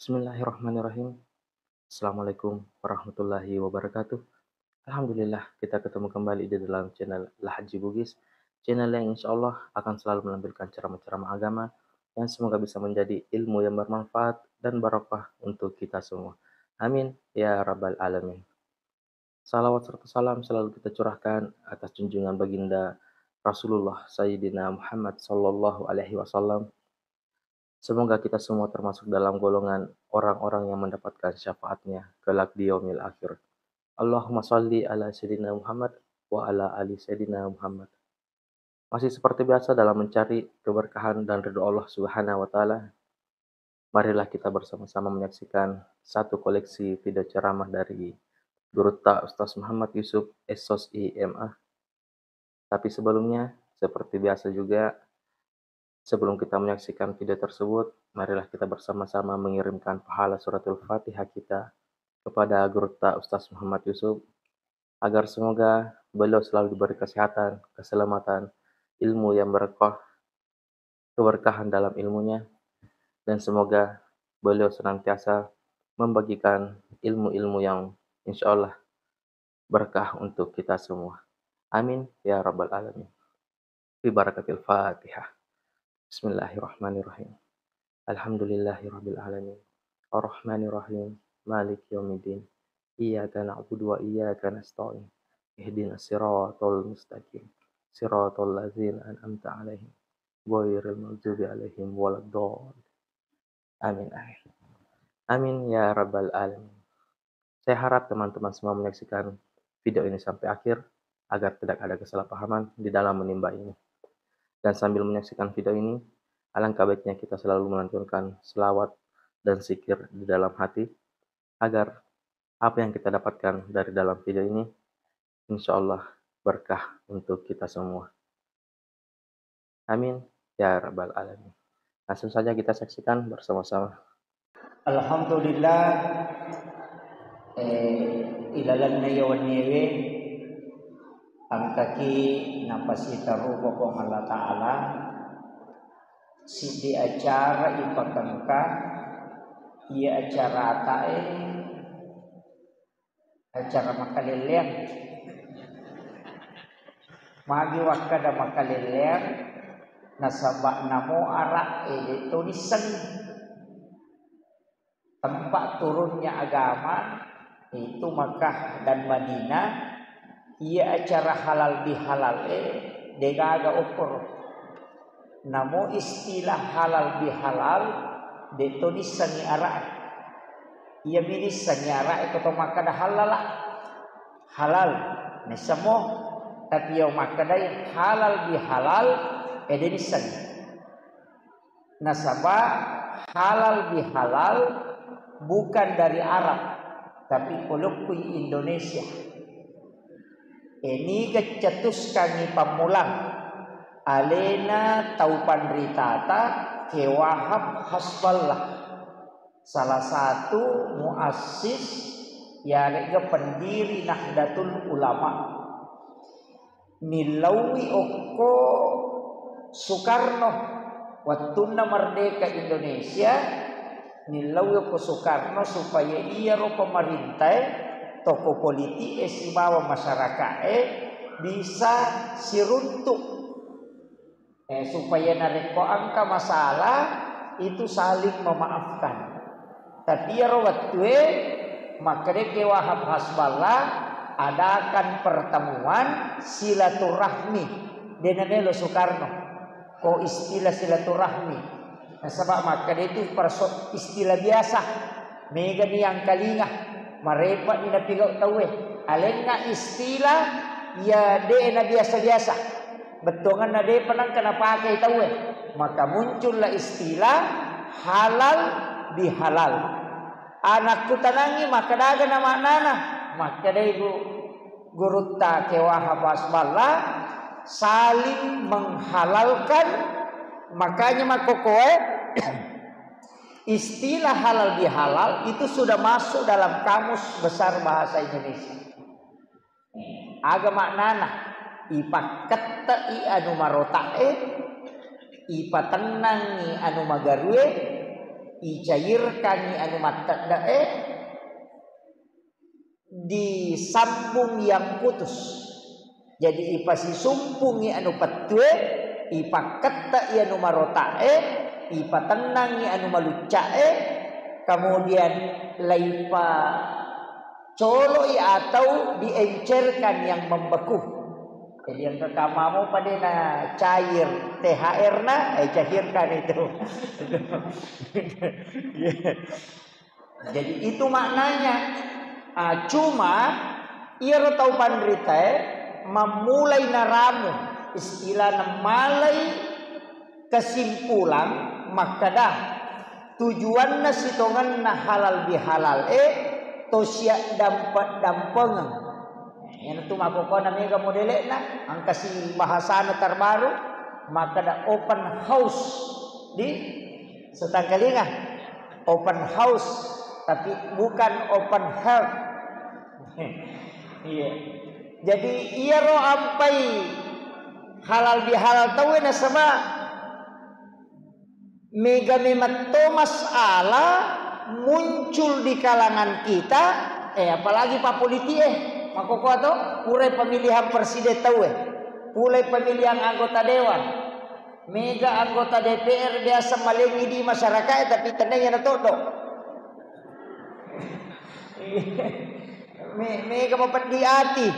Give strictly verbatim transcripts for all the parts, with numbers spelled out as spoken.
Bismillahirrahmanirrahim. Assalamualaikum warahmatullahi wabarakatuh. Alhamdulillah, kita ketemu kembali di dalam channel Lahji Bugis, channel yang insya Allah akan selalu menampilkan ceramah-ceramah agama yang semoga bisa menjadi ilmu yang bermanfaat dan barokah untuk kita semua. Amin ya rabbal alamin. Salawat serta salam selalu kita curahkan atas junjungan baginda Rasulullah Sayyidina Muhammad sallallahu alaihi wasallam. Semoga kita semua termasuk dalam golongan orang-orang yang mendapatkan syafaatnya kelak di yaumil akhir. Allahumma salli ala Sayyidina Muhammad wa ala ali Sayyidina Muhammad. Masih seperti biasa dalam mencari keberkahan dan ridho Allah Subhanahu wa Ta'ala, marilah kita bersama-sama menyaksikan satu koleksi video ceramah dari Gurutta Ustaz Muhammad Yusuf, S.Sos, I M A. Tapi sebelumnya, seperti biasa juga, sebelum kita menyaksikan video tersebut, marilah kita bersama-sama mengirimkan pahala suratul Fatihah kita kepada Gurutta Ustaz Muhammad Yusuf, agar semoga beliau selalu diberi kesehatan, keselamatan, ilmu yang berkah, keberkahan dalam ilmunya, dan semoga beliau senantiasa membagikan ilmu-ilmu yang insya Allah berkah untuk kita semua. Amin ya rabbal alamin. Bi barakatil Fatihah. Bismillahirrahmanirrahim. Alhamdulillahirabbil alamin. Arrahmanirrahim. Maliki yaumiddin. Iyyaka na'budu wa iyyaka nasta'in. Ihdinas siratal mustaqim. Siratal ladzina an'amta 'alaihim. Ghairil maghdubi 'alaihim waladdallin. Amin, amin. Amin ya rabbal alamin. Saya harap teman-teman semua menyaksikan video ini sampai akhir agar tidak ada kesalahpahaman di dalam menimba ilmu. Dan sambil menyaksikan video ini, alangkah baiknya kita selalu melantunkan selawat dan zikir di dalam hati, agar apa yang kita dapatkan dari dalam video ini, insya Allah, berkah untuk kita semua. Amin ya rabbal alamin. Langsung saja kita saksikan bersama-sama. Alhamdulillah, eh, ilalenna iya wenniewe, engkaki napasitarupa Puang Allah Ta'ala, siddi acara ipakengka, iya acarata, eh, acara makalelleang. Magi wakkada makalelleang, nasaba namo ara'e de to nisseng. Tempat turunnya agama itu Makkah dan Madinah, iya acara halal bihalal e degaga okoro. Namo istilah halal bihalal, de to nissengi ara'e. Iya mi nissengi ara'e ko to makkada halala. Halal, nissemmo. Tapi iya makkedai halal bihalal, e de nissengi. Nasaba halal bihalal bukan dari Arab, tapi polokku Indonesia. Eniga cetuskangngi pammulang alena tau panritata Ke Wahab Hasballah, salah satu muassis yaregga pendiri Nahdlatul Ulama. Nillaui okko Soekarno, wettunna merdeka Indonesia, nillaui okko Soekarno supaya iyaro pemerintae, toko politik e sibawa masyarakat e bisa siruntuk. Eh, supaya narekko engka masalah, itu saling memaafkan. Tapi iyaro wettue, makkedai Ke Wahab Hasballah, adakan pertemuan silaturahmi. De namelo Soekarno ko istilah silaturahmi. Nasaba makkeda itu perso-, istilah biasa. Megani yang kalinga, marepe'ni napigau tauwe. Alenna istilah iya de na biasa-biasa. Bettuanganna depa nengka napakai tauwe. Maka muncullah istilah halal bihalal. Anakku tanangi, makkadaga na maknana? Makkedai gu-, gurutta Ke Wahab Hasballah, saling menghalalkan. Makanya makkokoe, istilah halal bihalal itu sudah masuk dalam Kamus Besar Bahasa Indonesia. Aga maknana? Ipakkette'i anu marota'e, ipatennangngi anu magarue, Icairkangngi anu mattedde'e, disambung yang putus. Jadi ipasisumpungngi anu pettue, ipakketta'i anu marota'e, ipatennangngi anu malucca'e, kemudian laipa coloi atau diencerkan yang membeku. Jadi yang pertama mau pada na cair T H R na, eh, cairkan itu. Iya. Jadi itu maknanya. Ah, cuma iyaro tau panritae mammulai naramu, istilahna malai kesimpulan makkeda tujuanna sitongenna halal bihalal e to siak dampeng-dampengeng. Iyanatu makkokkoe na mega modele'na, engka si bahasana terbaru makkeda open house di Setangkalinga. Open house, tapi bukan open heart. Iya. Jadi iyaro ampai halal bihalal tauwe nasaba mega memetto masalah muncul di kalangan kita, eh, apalagi pa politik, eh, makkokkoe to, purai pemilihan presiden tauwe, purai pemilihan anggota dewan, mega anggota D P R biasa malengi di masyarakat, eh, tapi tennia na todo. Me- mega mapeddi ati.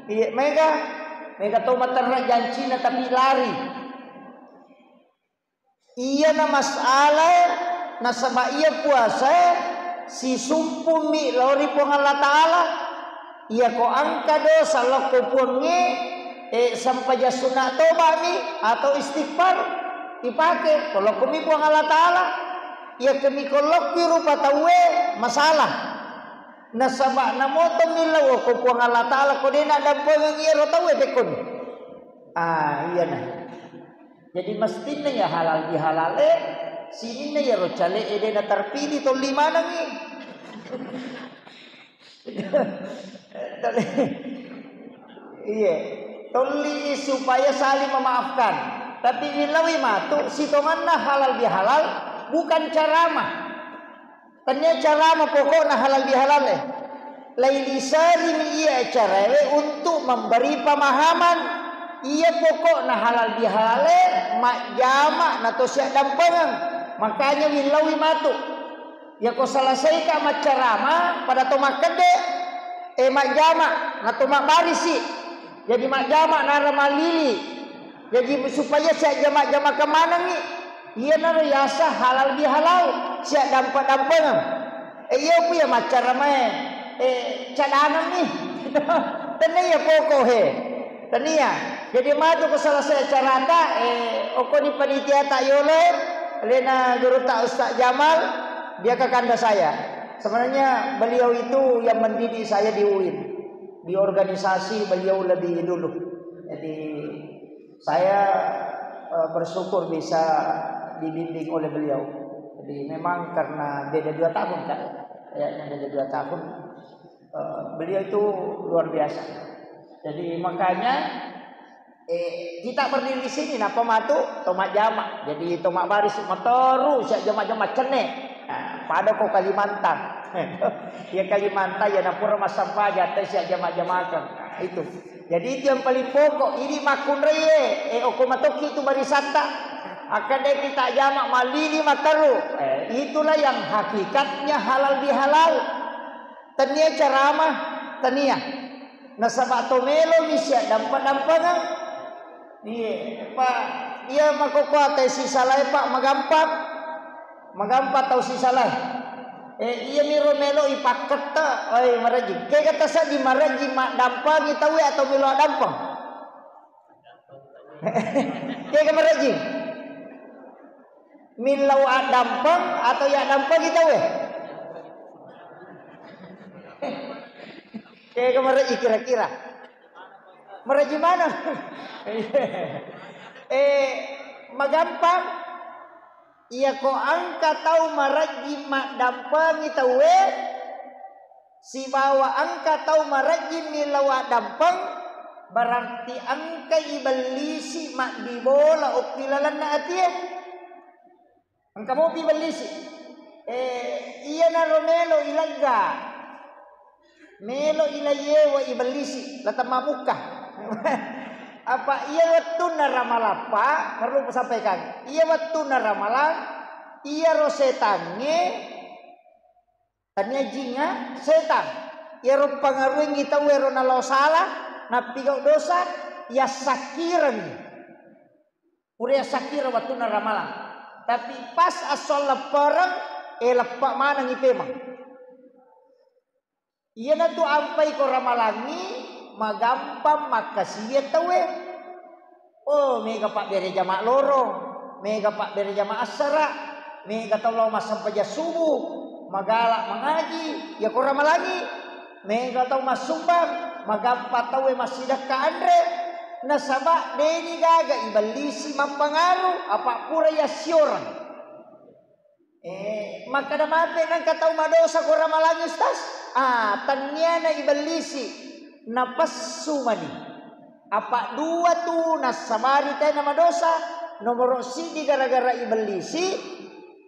Iya, mega, mega to materra jancina tapi lari. Iyana masalah, nasaba iya puasae sisumpummi lao ri Puang Allah Ta'ala. Iyako engka dosa lokko Puangnge, eh, sempajang sunna toba'mi atau istighfar ipake, ko lokkomi Puang Allah Ta'ala. Iyakemi ko lokkoi rupa tauwe masalah. Nasaba namoto millau ko Puang Allah Ta'ala ko de naddampengeng iyaro tauwe pekkoni. Ah, iyana. Jadi mestinna ya halal bihalale, sininna ya rocale ede na terpilih tolli manengi. Iya, tolli supaya saling memaafkan. Tapi wilawi matu sitonganna halal bihalal bukan ceramah. Tania ceramah pokokna halal bihalal eh. Lailisarimi iya acarae untuk memberi pemahaman iya pokokna halal bihalale majjama na to siaddampengeng. Makanya willaui matu. Yako selesaika maccarama pada to makkedde eh majjama na to mabbarisi. Jadi majjama nara malili. Jadi supaya siajjama-jamaka manengngi. Iyanaro yaseng halal bihalal, siaddampe-dampengeng. Eh, iya ku iya maccaramae, eh, cadanenni. Tennia iya poko he. Tennia. Jadi matu ko selesai acarata, eh, okkoni panitiata yolo, alena gurutta Ustaz Jamal, dia kakanda saya. Sebenarnya beliau itu yang mendidik saya di U I N. Di organisasi beliau lebih dulu. Jadi saya, eh, bersyukur bisa dibimbing oleh beliau. Jadi memang karena beda dua tahun, Kak, kayaknya beda dua tahun. Eh, beliau itu luar biasa. Jadi makanya, eh, kita berdiri di sini, napa matu to majjama. Jadi to mabbaris matoru siajjama-jama cenne. Nah, pada ko Kalimantan. Ya Kalimantan ya napura massempajang te siajjama-jamakeng. Nah, itu. Jadi itu yang paling pokok. Ini makkunraie, eh, okko matokki tu barisatta. Akkadai kita jama malili materu. Eh, itulah yang hakikatnya halal bihalal. Tania ceramah, tania. Nasaba to melomi siaddampe-dampengeng. Iya, Pak. Iya, makkokkoe te sisalae, Pak, magampang. Magampang tau sisalae. Eh, iyamiro melo ipakketta, oi, marejjing. Kega taseddi marejjing maddampengi tauwe atau melo addampeng? Kega marejjing? Millau addampeng atau yaddampengi tauwe? Kega marejjing kira-kira? Marejjing maneng. Eh, magampang. Iyako engka tau marejjing maddampengi tauwe, sibawa engka tau marejjing millau addampeng, berarti engka ibellisi maddibola okki lalenna atie. Engka mopi ibellisi. Eh, iyanaro melo ilegga. Melo ilayewa ibellisi, la temmamukka. Apa iya wettunna ramalappa, perlu kusampaikan. Iya wettunna ramalang, iyaro setangnge, tania jingnga, setang. Iyaro pangaruengngi tau ero nalao sala, nappigau dosa, yassakkirengngi. Pura yassakira wettunna ramalang. Tapi pas esso leppereng, eh, leppe manengngi pemeng. Iyanatu ampai ko ramalangngi, magampang makkasiwiang tauwe. Oh, mega pabbere jama loro, mega pabbere jama assara, mega tau lao massempajang subuh, magala mangaji, iya ko ramalangngi. Mega tau massumbang, magampang tauwe massidekka anre, nasaba deni gaga ibellisi mappangaru, apa pura yassioreng. Eh, makkada mape nengka tau madosa ko ramalangngi, Ustaz? Ah, tenniana ibellisi, napessu mani. Apa dua tu nassabari tena madosa, nomoro sidi gara-gara ibellisi,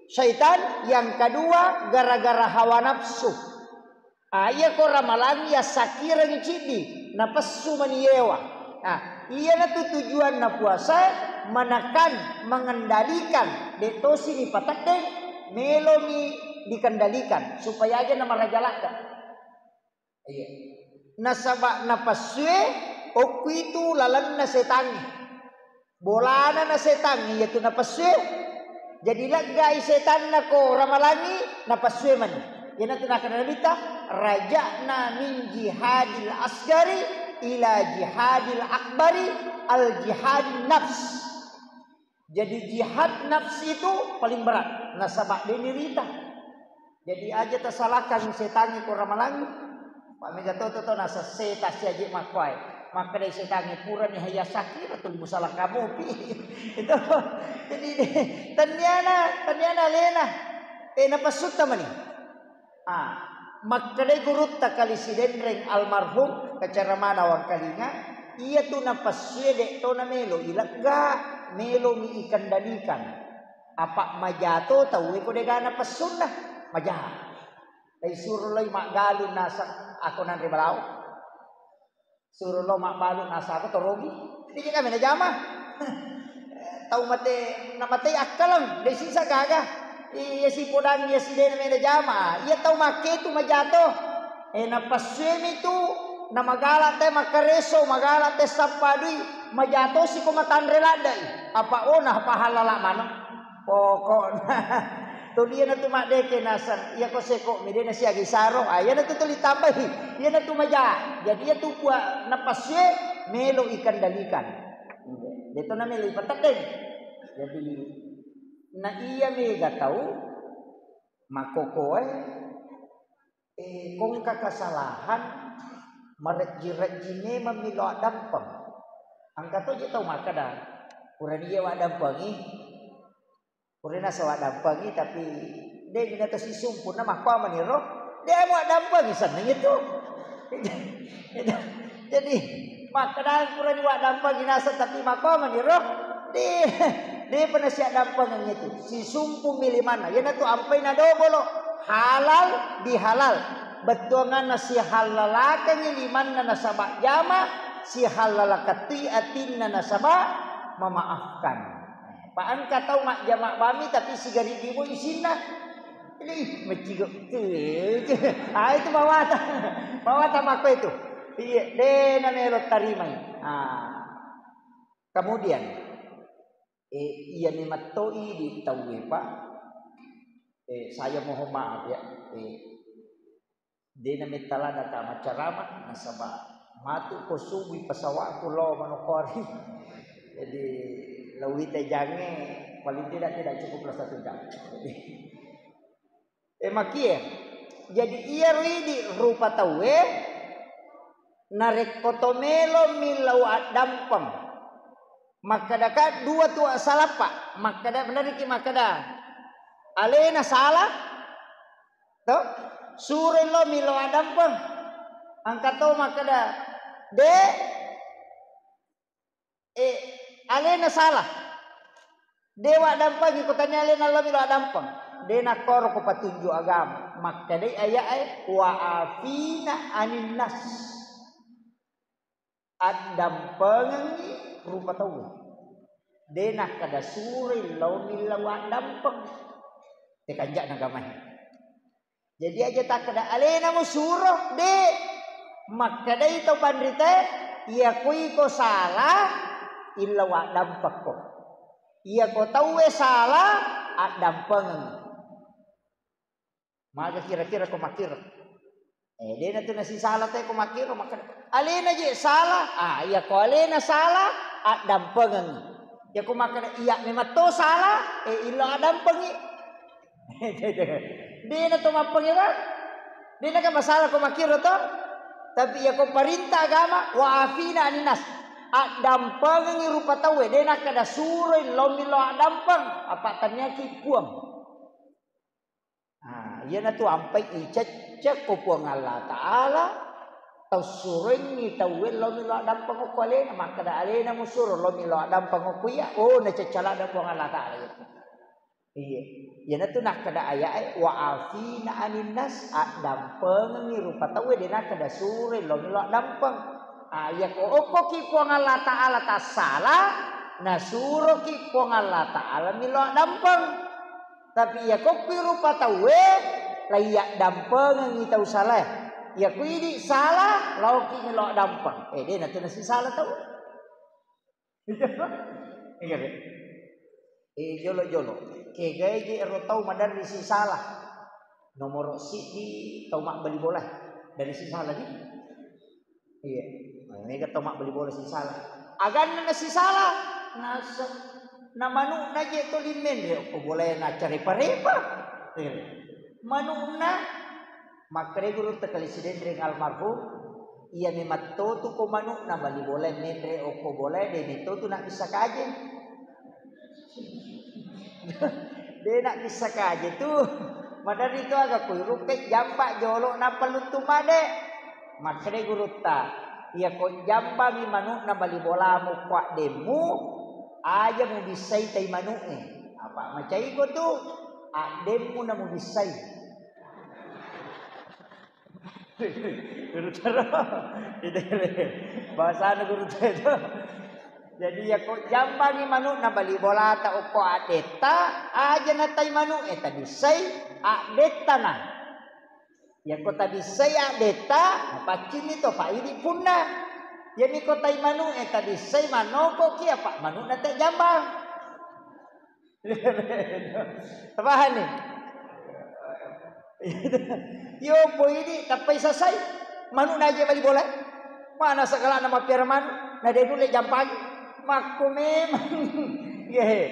syaitan, yang kedua gara-gara hawa nafsu. Ah, iya ko ramalangngi yassakkirengngi ciddi, napessu mani yewa. Ah, iyanatu tujuanna puasa, menekan, mengendalikan, de tosi ni pateddeng, melomi dikendalikan, supaya aja namaraja ladde. Iya. Nasaba napessue okku itu lalenna setangnge. Bolana na setang, iyatu napessue. Jadi leggai setanna ko ramalangngi, napessue mani. Iyanatu nakkeda Nabitta, raja'na min jihadil asgari ila jihadil akbari, al jihadin nafs. Jadi jihad nafs itu paling berat, nasaba deni rita. Jadi aja tasalahkan setangnge ko ramalangngi. Pak mega toto to nasa seta siaje makkuae. Makkedai setangnge, purani hayya sakira tuli musala kamopi. Itu. Jadi tenniana, tenniana alena. Eh, napessutta mani. Ah, makkedai gurutta kali Sidenreng almarhum, kacaramana wangkalinga, iyatu napessue de to namelo ilegga, melomi ikendalikan. Apa majato tauwe ko degana pessunna, maja. Dai suro loi maggalung naseng ako nanre balao. Suro lo mabbalu nasako torogi. Jadi kami najama. Tau mate, namatei akkaleng, de sisa gaga. Iya si podang, iya si dena mena jama. Iya tau makke tu majato. Eh, napassuemi tu, namagala te makkareso, magala te sappadui, majato si ko matanre laddai. Apa ona, apa halala maneng. Pokokna. Tuli iyana tu maddeke naseng, iya ko seko mi de nasiaga isaro, ah, iyana tu tuli tambai, iyana tu maja. Jadi iya tu pua napassue melo ikendalikan. De to na melo ipateddeng. Jadi na iya mega tau makkokoe, eh, kongka kasalahan marejji-rejji memang milo addampeng. Engka to je tau makkeda, purani iya waddampengi, Purana sawadampengi, tapi de mina to sisumpunna makkuamani ro, de muaddampengi senneng itu. Jadi, makkeda purani waddampengi naseng, tapi makkuamani ro, de, de pa nasiaddampengeng itu. Sisumpung mi limanna. Iyanatu ampai nadobolo. Halal bihalal. Bettuanganna sihallalakengngi limanna nasaba jama, sihallalakeng toi atinna nasaba memaafkan. Pa engka tau majjama bami tapi sigariddi mo isinna. Ih, macigo. Ah, itu mawata. Mawata makko itu. Iya, de na melo tarimai. Ah. Kemudian, eh, iya ni mattoi di tauwe, Pak. Eh, saya mohon maaf ya. Eh, De na metta ladaka maccarama, nasaba matu ko subui pesawatku lao Manokwari. Jadi, lawita jange paling tidak, tidak cukuplah satu jam. Jadi, eh, makie. Jadi, iyaro idi rupa tauwe, narekko to melo mi lao addampeng. Makkadaka dua tu salappa. Makkada, beneriki makkada. Alena salah, To? Suroi lo milo addampeng. Engka to makkeda, de, eh, alena salah. De waddampengi, ko tania alena lo milo addampeng. De nakkoro ko patunju agama. Makkedai aya'e, "Wa afina anin nas." Addampengengngi rupa tauwe. De nakkeda suroi lao millau addampeng. Tekanja'na agamae. Jadi aja takkeda alena musuro, de. Makkedai to panritae, iya ko iko sala, illau addampekko. Iya ko tauwe sala, addampengeng. Maga kira-kira ko makkiro? Eh, dena tu nasisala te ko makkiro, makkeda, alena je sala. Ah, iya ko alena sala, addampengeng. Iya ko makkeda, iya memang to sala, eh, illau addampengi. Dena to mappengi, Bang. Dena kan masalah ko makkiro to. Tapi iya ko parintah agama, wa afina anin nas. Addampengengngi rupa tauwe, dena kada suroi lao millau addampeng, apa tanniaki puang. Ah, iyanatu ampai icecce ko Puang Allah Ta'ala, tau suroingngi tauwe lao millau addampeng okko alena, makkeda alena musuro lao millau addampeng okko iya, oh, nacecce ladde Puang Allah Ta'ala iya. Iya. Iyanatu nakkeda aya'e, "Wa afina anin nas," addampengengngi rupa tauwe, de nakkeda suroi lao millau addampeng. Ah, iya ko okkoki Puang Allah Ta'ala tassala, nasuroki Puang Allah Ta'ala millau addampeng. Tapi iya kokki rupa tauwe, laiyaddampengeng tau salae. Iya ko idi sala, laoki millau addampeng. Eh, de natu nasisala tau. Iya, Bek. Eh, jolo-jolo. Kegae je ero tau maderri sisala. Nomoro siddi tau mabbali bola. Dari sisala di. Iya. Mega to mabbali bola sisala. Aganna nasisala. Nasa. Na manu'na je to limenre okko bolae naccarepa-repa. Iya. Manu'na makkeda gurutta kali Sidenreng almarhum, iya memang totu ko manu'na bali bolae menre okko bolae, de mettotu nabbissa kaje. De nabbissa kaje tu. Maderri tu aga kuiruppe jamba jolo nappa luttu made. Makkeda gurutta, iya ko jambangi manu'na bali bolamu ko addemmu, aja mubissai tai manu'e. Apa macai ko tu, addemmu na mubissai. Guru Taro. Itu bahasana Guru Taro. Jadi, iya ko jambangi manu'na bali bolata okko addetta, aja natai manu'e, tabissai addetta na. Iya ko tabissai addetta, napaccinni to, pa idi punna. Iyami ko tai manu'e, tabissai manokoki, apa manu'na te jambang. Pahani? Yo, po idi tappai sasai. Manu naje bali bola. Mana segalana mappiara manu, na de nulle jampangi. Makko memang. Iya, he.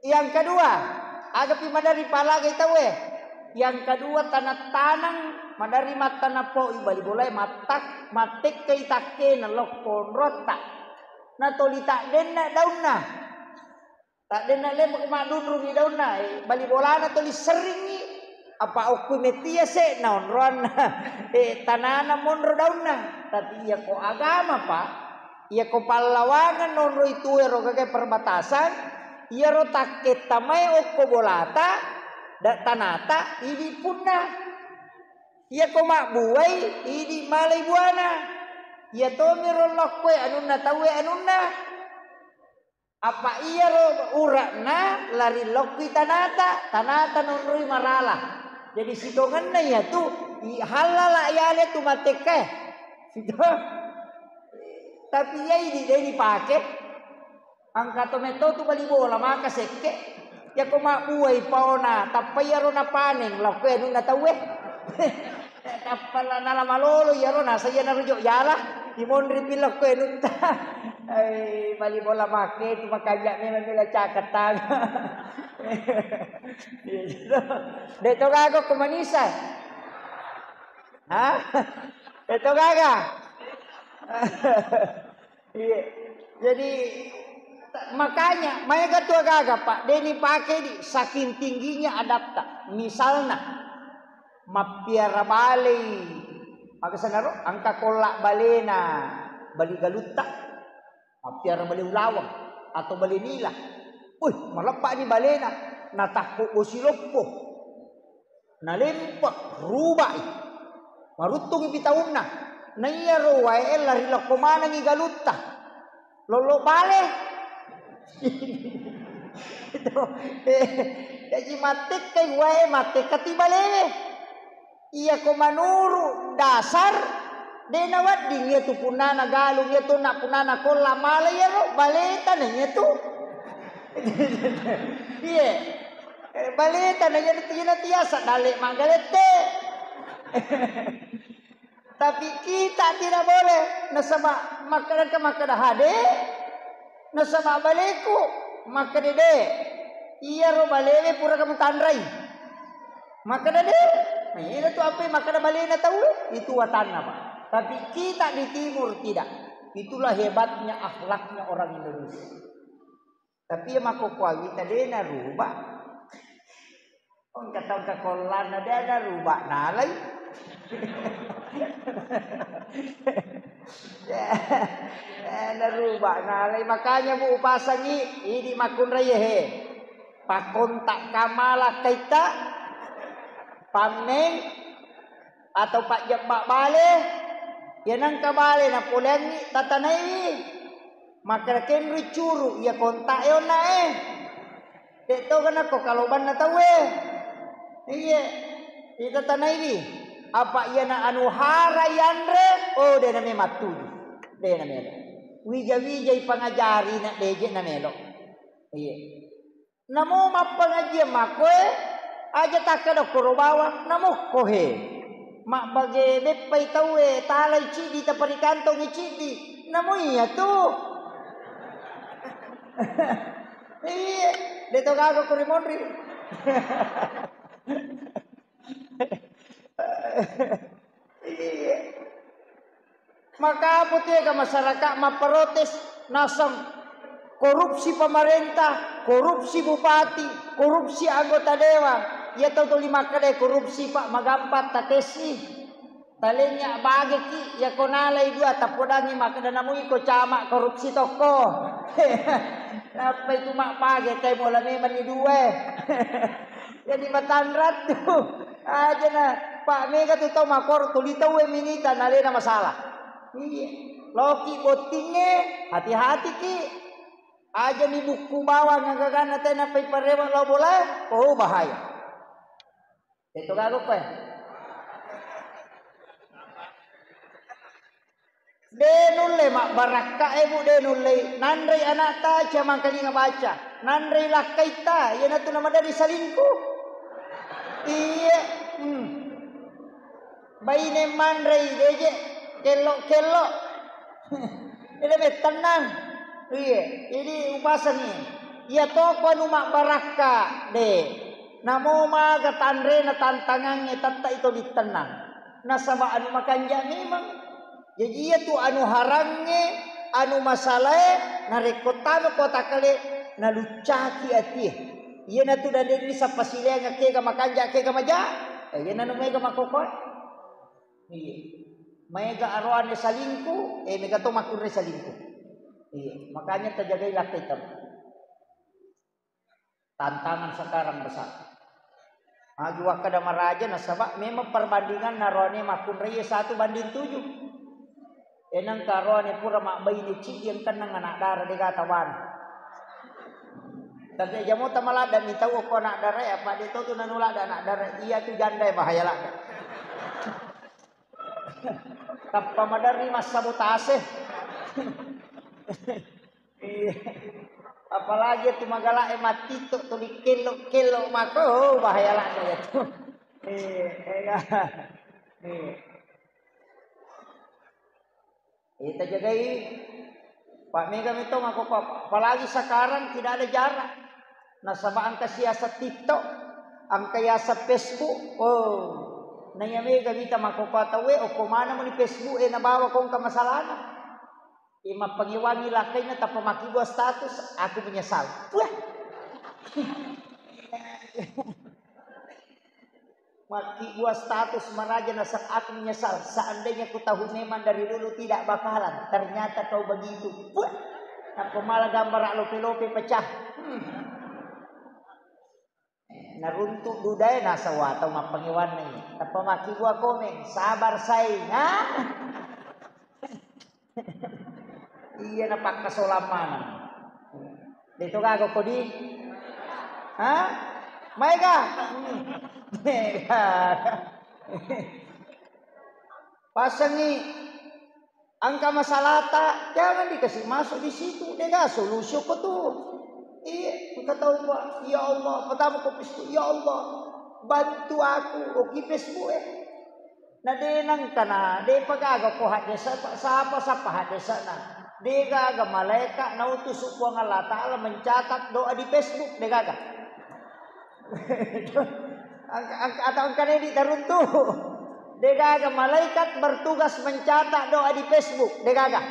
Yang kedua, agapi maderri palagai tauwe. Yang kedua, tanang-tanang maderri mattanappo bali bolae mattak-, mattekkai takkena lokkonrotta. Natoli taddenna daunna. Taddenna lembek maddunrungi daunna, eh, bali bolana toli serringngi, apa okkui mettia se naonroanna, eh, tanana monro daunna. Tapi iya ko agama, Pak, iya ko pallawangeng naonroi tuero gagai perbatasan, iyaro takketta mai okko bolata, da tanata, idi punna. Iya ko mabbuai, idi malai buana. Iya tomiro lokkoe anunna tauwe anunna. Apa iyaro ura'na lari lokkui tanata, tanata nonroi marala. Jadi sitongenna iyatu, i-, hallala yale tu mattekkae. Sito-, tapi iya idi de dipake. Angka to metto tu bali bola, maka sekke. Iya ko mabbuai paona, tappa iyaro napaneng, lokkoi anunna tauwe. Tappa la-, nala malolo iyaro, nasa iya narujo jala, imonri pi lokko enutta. Ai, bali bola make tu makanja memang bela caketang. Iya, gitu. De to gaga ko manisa. Hah? De to gaga. Iya. Jadi, ta-, makanya, maega tu agaga, Pak, de nipake di, saking tingginya adabta. Misalna, mappiara balei, maka senaro, engka kolla balena, bali galutta, mappiara bale ulaweng, atau bale nila. Wih, maleppa ni balena. Natakko bosi loppo. Nalempe, rubai. Maruttungi pitaunna. Naiyaro wae lari lokko manengi galutta. Lollo bale. Itu, eh, jaji mattekkai wae, mattekkati balewe. Iyako manuru dasar, de nawedding iyatu punnana galung, iyatu na punnana kolla mala iyaro, baleta na iyatu. Iye. Eh, baleta na iyatu, iyana tiasa dalle maggalette. Tapi kita tidak boleh, nasaba makkeda, makkeda hade, nasaba baleku, makkeda de. Iyaro balewe pura kamu tanrai. Makkeda de. Nah, iyana tu apa makkeda balena tauwe, itu watanna, Pak. Tapi kita di timur tidak. Itulah hebatnya akhlaknya orang Indonesia. Tapi iya makkokkoe wita de naruba. Engka tau engka kollanna de naruba nalai. Eh, naruba nalai. Makanya, Bu, upasangi idi makkunrai he. Pakkontak kamala kaita. Pammeng atau pajjebba bale. Iya nengka bale napoleangngi tatanaiwi. Makkeda kenrui curu iya kontak e onna e. Dek to kena ko kalobanna tauwe. Iye. Ita tanaiwi. Apa iyana anu hara yanre, oh, dena memang tuju. Dena melo. Wija-wijai pangajari na deje na melo. Iye. Namo mappangajiang makkoe, aja takkeda koro bawang, namokko he. Mabbage beppai tauwe, talai ciddi, taparikantongi ciddi. Namo iya tu. Iya, de to gaga kori monri. Iya. Maka apa tu ega masyarakat mapprotes naseng korupsi pemerintah, korupsi bupati, korupsi anggota dewan. Iya tau tuli makkeda korupsi, Pak, magampang tatesi. Talenya bageki, iya ko nalai dua tapodangi makkeda namu iko cama korupsi tokko. Nappa itu mabbage kai mola memang ni dua. Jadi matanrang tu. Aja na, Pak, mega tu tau makor tuli tau e minita nalena masalah. Iya. Loki bottingnge, hati-hati ki. Aja ni bukku bawang agaganna tena pai parewa lo bola, oh, bahaya. Itu gago koe. De nulle mabbarakka e, Bu, de nulle. Nanrei anakta cia mangkalinga baca. Nanrei lakkaitta, iyanatu namadari salingku. Iye. Hmm. Baine manrei deje kello-kello. Ede mettennang. Iye, jadi upasengi. Iya toko anu mabbarakka, de. Namo maga tanrena tantangangnge tetta ito dittennang. Nasaba anu makanja memang. Jaji iyatu anu harangnge, anu masalae, narekko tama ko takkale, naluccaki atie. Iyanatu dade ri sappasileang kega makanja, kega maja. Eh, iyananu mega makkokkoe. Iya. Maega aroane salingku, eh, mega to makkunrai salingku. Iya, makanya tajagai lakkaita. Tantangan sekarang besar. Magi wakkada maraja nasaba memang perbandingan naroane makkunrai satu banding tujuh. Enang karoane pura mabbaine cidi engkennang anak dara dega tawana. Tapi jamo tamaladda mi tau ko anak dara ya, apa de to tu nanuladda anak dara, iya tu janda ya bahaya ladda. Tappa maderri massabotase. Iya. Apalagi tu magala e mattitto tu dikello-kello mako, oh, bahaya ladda ya tu. Iya, iya. Iya. Eh, tajagai. Pak mega metto mako, apalagi sekarang tidak ada jarak. Nasaba engka siaseng TikTok, engka yaseng Facebook. Oh, naiya mega wita makkokkoe tauwe, okko maneng muni Facebook e nabawa ko engka masalahna. E, mappangewangi lakkainna tappa makkibua status, aku menyesal. Wah. Makkibua status maraja naseng aku menyesal. Seandainya ku tahu memang dari dulu tidak bakalan. Ternyata kau begitu. Wah. Nappa mala gambara lope-lope pecah. Hmm. Naruntu dudae nasaba tau mappangewanni. Tappa makkibua komeng, sabar saing. Ha? Iya napakkasolang maneng. Deto gaga kodi? Ha? Maega? Maega. Pasangi engka masalahta, jangan dikasih masuk di situ. Dega solusi ko tu. Iya, engka tau, Pak. Ya Allah, pertama ko Facebook, ya Allah, bantu aku. Oke Facebook eh. Na de nengka na, de pa gaga ko haddesa, sapa sapa haddesa na. De gaga malaika nautusu Puang Allah Ta'ala mencatat doa di Facebook, de gaga. Angka, angka, atau engka ne di taruntu. De gaga malaikat bertugas mencatat doa di Facebook, de gaga.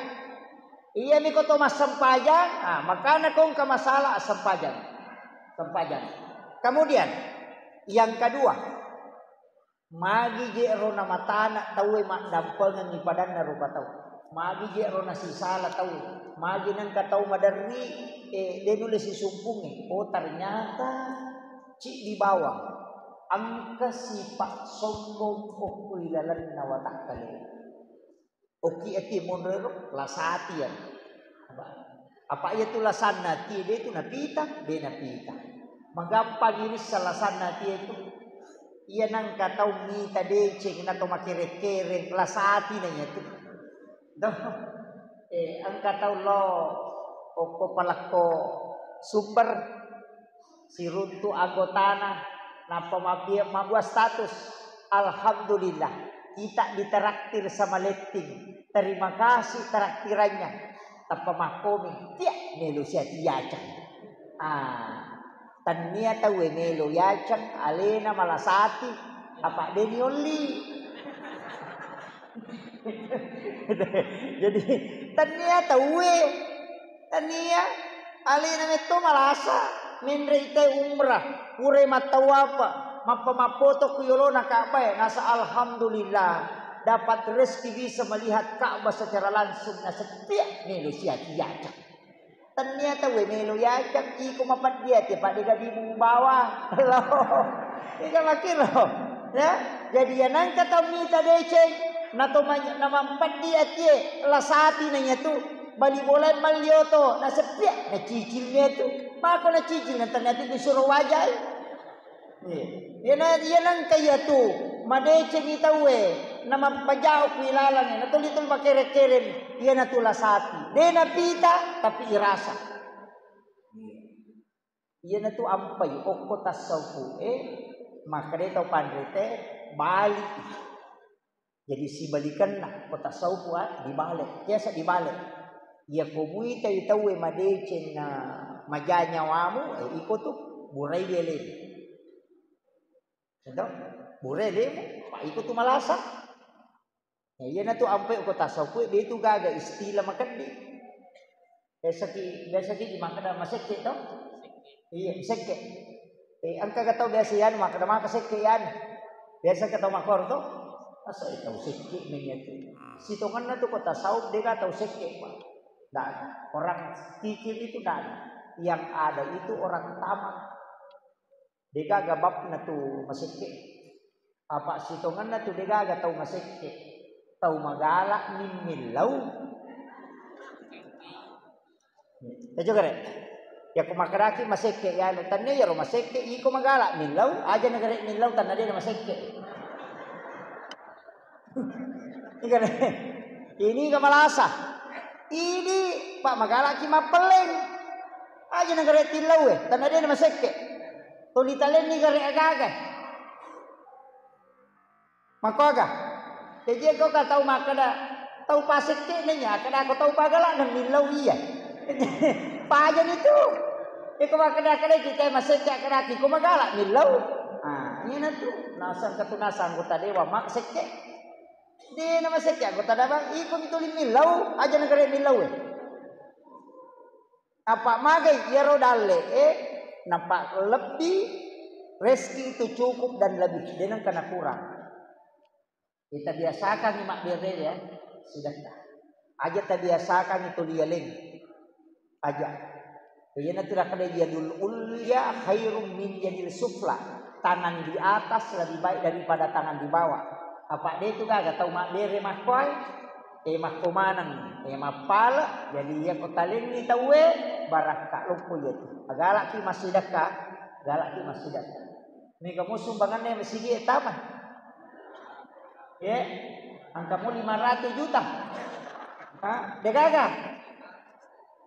Iya mi ko to massempajang, ah, makana ko engka masalah sempajang. Sempajang. Kemudian yang kedua, magi je ro namatana tauwe maddampengengi padanna rupa tau. Magi je ro nasisala tauwe. Magi nengka tau maderri, eh, de nulle sisumpungi. Oh, ternyata ciddi bawang engka sifat sombong okko ilalenna watakkale. Oki ati monro ero, lasati ya. Apa, apa iya tu lasanna ati, de tu napita, de napita. Magampang irissa lasanna ati itu. Iya nengka tau mita deceng na to makereng-kereng, lasati na iya tu. Doh. Eh, engka tau lo okko palakko sumber. Siruntu anggotana, nappa mabbi-, mabbua status, "Alhamdulillah, kita ditraktir sama Letting. Terima kasih traktirannya." Tappa makkomi, "Tiak melo sia tiacang." Ah, tennia tauwe melo yacang, alena malasati, apa deni olli. Jadi, tennia tauwe Tania, alena metto malasa, menre ite umrah, pura mattawafa, mappa-, mappoto ku yolona Ka'bah e, nasa alhamdulillah, dapat rezeki bisa melihat Ka'bah secara langsung, na setia melo sia yacang. Tania tauwe melo yacang, iko mapeddi ati, pada gadimu bawa. Lo. Ika makiro. Ya, jadi ya nangka tau mita deceng, na to ma-, na mampeddi atie, lasati na yatu. Bali bolae malli oto, naseppiaq, nacicil miatu. Mako nacicil, na ternyata disuro wajai. Iya. Iyana, iya nangka iyatu, madecengi tauwe, na mappajao ku ilalangnge, na tuli-tuli makereng-kereng, iyana tu lasati. De napita, tapi irasa. Iya. Iyana tu ampai, okko tasawufu, eh, makkeda tau panrite, bali. Jadi sibalikenna, ko tasawuf, ah, dibale. Biasa dibale. Iya ko muitai tauwe madeceng na maja nyawamu, eh, iko tu burai alemu. Eto? Burai alemu, pa iko tu malasa. Ya, iyana tu ampai ko tasawuf, de tu gaga istilah makeddi. Biasaki, biasaki makkeda masekke to? Iya, masekke. Eh, engka ga tau biasa yanu makkeda maka sekke yanu. Biasa ka tau makkoro to? Asa tau sekke meni atu. Sitongenna tu ko tasawuf de ga tau sekke, Pak. Ndak ada. Orang kikir itu ndak ada. Yang ada itu orang tamak. Degaga babna tu masekke. Apa sitongenna tu degaga tau masekke. Tau magala mimmillau. Tajo gare. Yakko makkedaki masekke, ya, tania yaro masekke, iko magala millau, aja nagare millau, tanna de masekke. Ini ga malasa. Ini, Pak, magalaki mappelleng. Aja nagare tillau, eh, tanna de masekke. Tuli talenni gare agaga. Makkoga. Jadi engko ka tau makkeda, tau pasekke nanya, kada ko tau pagala na millau iya. Pajani tu. Iko makkeda-keda kita masekke, kada ki ko magala millau. Ah, iyana tu. Nasang ketu nasang anggota dewan masekke. De na masekke anggota dewan, iko mituli millau, aja nagare millau, eh. Apa magai iyaro dalle, eh, napa lebbi, rezeki itu cukup dan lebih, de nengka nakurang. Kita biasakan mabbere ya, sudah. Aja tabiasakan itu lialeng. Aja. Iyana tu nakkeda yadul ulya khairum min yadil sufla. Tangan di atas lebih baik daripada tangan di bawah. Apa de tu gaga tau mabbere makkoe, e makko maneng, e mappale, jadi iya ko talenni tauwe, barakka loppo iya tu. Galaki massidekka, galaki massidekka. Mega mo sumbanganna masigi e tama. Ye, angka mo lima ratus juta. Ha, de gaga.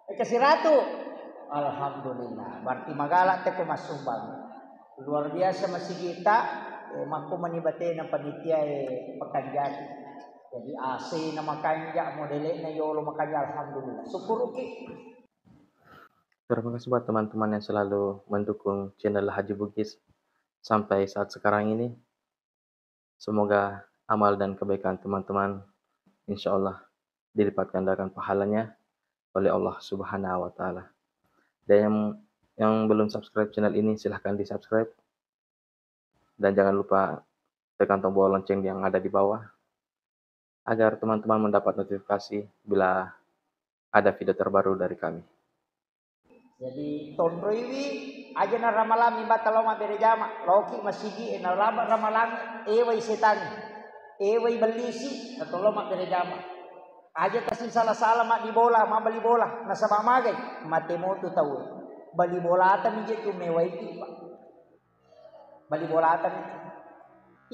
Eka siratu. Alhamdulillah. Berarti magala teko massumbang. Luar biasa masigita, eh, makko mani batena panitia, eh, Pekanjati. Jadi A C na makanja, modele na yolo makanja, alhamdulillah. Syukuruki. Terima kasih buat teman-teman yang selalu mendukung channel Haji Bugis sampai saat sekarang ini. Semoga amal dan kebaikan teman-teman, insya Allah, dilipat gandakan pahalanya oleh Allah Subhanahu wa Ta'ala. Dan yang, yang belum subscribe channel ini, silahkan di-subscribe. Dan jangan lupa tekan tombol lonceng yang ada di bawah, agar teman-teman mendapat notifikasi bila ada video terbaru dari kami. Jadi, tonroiwi, aja na ramalang mibata lao mabbere jama, laoki masigi, e, nalaba ramalang, ewai setang, ewai bellisi, natollo mabbere jama. Aja tasisala-sala maddi bola, mabbali bola, nasaba magai, mate motu tau. Bali bolata mije tu mewaiki, Pak. Bali bolata mi.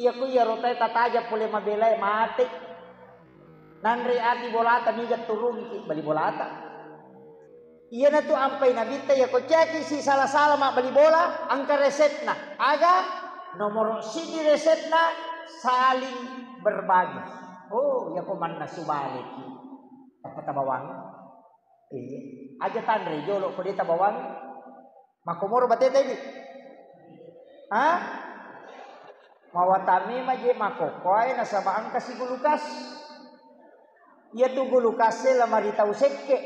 Iya ko iyaro tae tataja pole mabelae mate. Nanre ati bolata niga turungiki bali bolata. Iyana tu ampai nabitta iya ko caki si sala-sala mabbali bola, angka resepna. Aga nomoro siji resepna saling berbagi. Oh, iya ko manna subaleki. Apa tabawang? Iya. Aja tanre jolo ko de tabawang. Makkomoro bateta idi? Ha? Mawatami maje makkokkoe nasaba engka si gulukas. Iya tu gulukas e lamari tau sekke.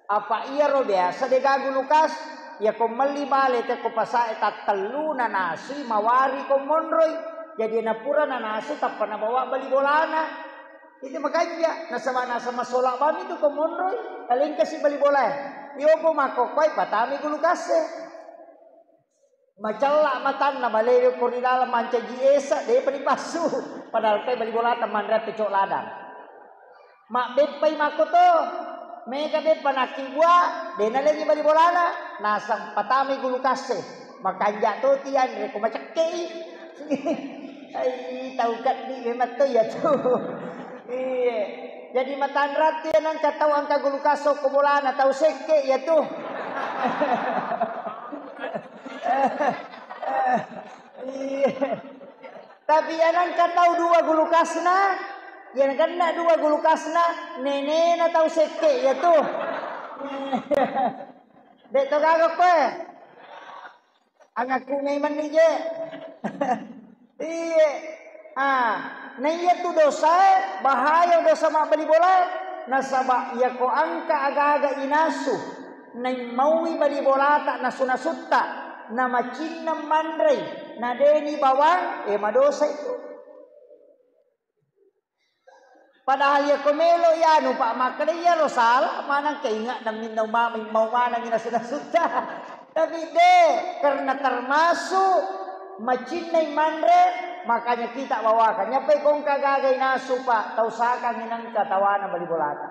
Apa iyaro biasa dega gulukas? Iya ko melli bale te ko pasae tattellu nanasui mawari ko monroi. Jadi napura nanasu tappa nabawa bali bolana. Itu makanja, nasaba nasaba sola bami tu ko monroi, talengkasi bali bolae. Iyopo makkokkoe patami gulukas e. Macella matanna balewe ko ri laleng mancaji esa, depa dipassu. Padahal kai bali bolata manre pecok ladang. Mabbeppai makkoto, mega beppa nakkibua, de nalengi bali bolana, nasang patami gulukas e. Makanja to tianre ko macekkei. Ai, tau keddi memang to iya tu. Iya. Jadi matanratu iya nengka tau engka gulukas okko bolana tau sekke iya tu. Iya. Tapi iya nengka tau dua gulukasna, iya nengka dua gulukasna, nenena tau sekke iya tu. Dek to gaga koe. Angakku memang ni je. Iye. Ah, na iya tu dosae, bahaya dosa mabbali bolae. Nasaba iya ko engka aga-aga inasu, naimmaui bali bolata nasu-nasutta, na macinnang manrei, na deni bawang, eh, madosa itu. Padahal iya ko melo iyanu, Pak, makkeda iyaro sala, maneng keinga namminna umami mau maneng nasu-nasutta. Tapi de, karena termasuk macinnai manre, makanya kita bawakan. Nyapai kongka gaga inasu, Pak, tau sakang inangka tawana bali bolata.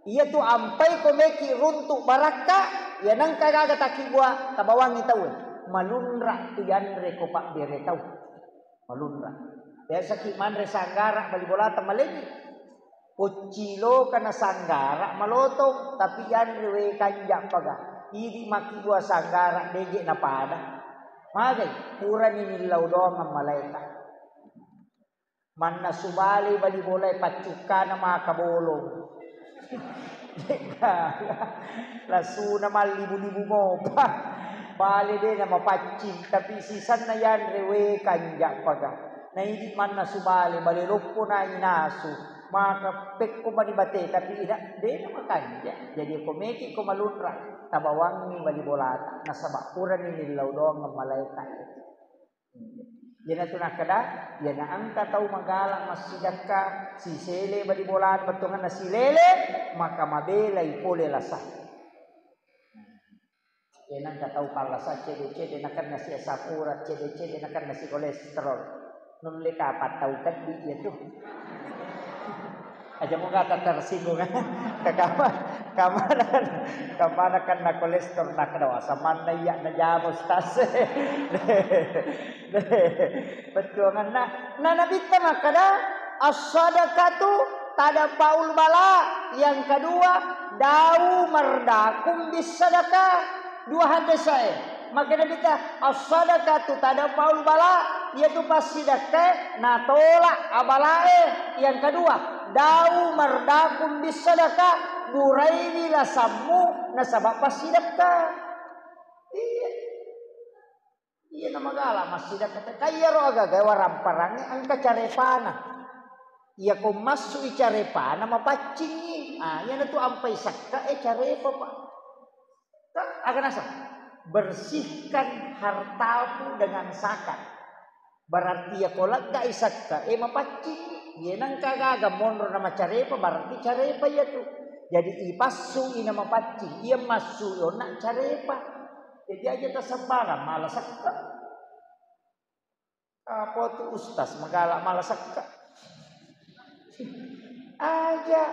Iya tu ampai ko meki runtuk barakka, iya nengka gaga takibua tabawangi tau. Malunra tu yanre ko pabbere tau. Malunra. Biasaki manre sanggara bali bolata malengi. Pocciloka na sanggara malotong, tapi yanre we kanja paga. Idi makkibua sanggara deje napada. Magai, purani millau doang malaeka. Mannasu bale bali bolae paccukkana maka bolong. Lasuna mallibu-libu mopa. Bale de na mapaccing, tapi sisanna yanre we kanja paga. Na idi mannasu bale, bale loppo na inasu. Maka pekko mani bate, tapi ida de na makanja. Jadi ko meki ko malunra, tabawangi bali bolata. Nasaba purani millau doang malaeka. Iyanatu nakkeda, iyana engka tau magala massidakka, sisele bali bolana bettuanganna silele, maka mabelai pole lasa. Kenang ka tau pallasa cede-cede nakenna si asam urat, cede-cede nakenna si kolesterol. Nulle kapang tau keddi iya tu. Aja moga tersinggung. Kakama, kamana kan, kamana kan na kolesterol, na kada wasa manna iya na jama, Ustaz. Bettuanganna. Na Nabitta makkada, "As-sadaqatu tadfa'ul bala." Yang kedua, "Dau mardakum bis-sadaqah." Dua haddesae. Maka Nabitta, "As-sadaqatu tadfa'ul bala." Iyatu passidakkae natolak abalae. Yang kedua, "Dau mardakum bis-sadaqah." Buraiwi lasammu nasaba passidakka. Iya. Iya, namagala massidakka te. Kaiyaro agaga waramparangnge engka carepana. Iyako massui carepana mapaccingngi. Ah, iyanatu ampai sakka e carepa, Pak. Kan aga naseng? Bersihkan hartamu dengan zakat. Berarti iyako leggai sakka e mapaccingngi. Iye nengka gaga monro na macarepa, berarti carepa iyatu. Jadi ipassui na mapaccing, iya massui onna carepa. Jadi aja tasembarang mala sekka. Apa tu ustaz magala mala sekka? Aja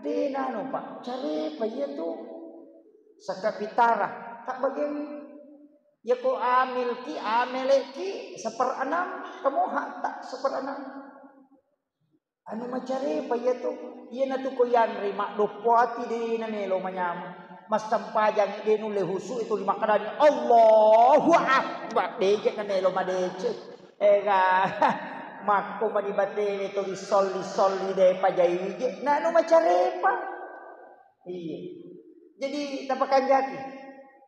de nanu, Pak, carepa iyatu. Sekka pitara, tak bagian. Iyako amilki, ameleki seperenam, kamu hak tak seperenam. Anu macarepa iyatu, iyanatu ko yanre maddoppo ati de namelo manyameng. Massempajang de nulle husu itu lima kadani, "Allahu Akbar." De je namelo madeceng. Ega, makko mani batene to disolli-solli de pajai je. Na anu macarepa. Iya. Jadi tapakanjaki.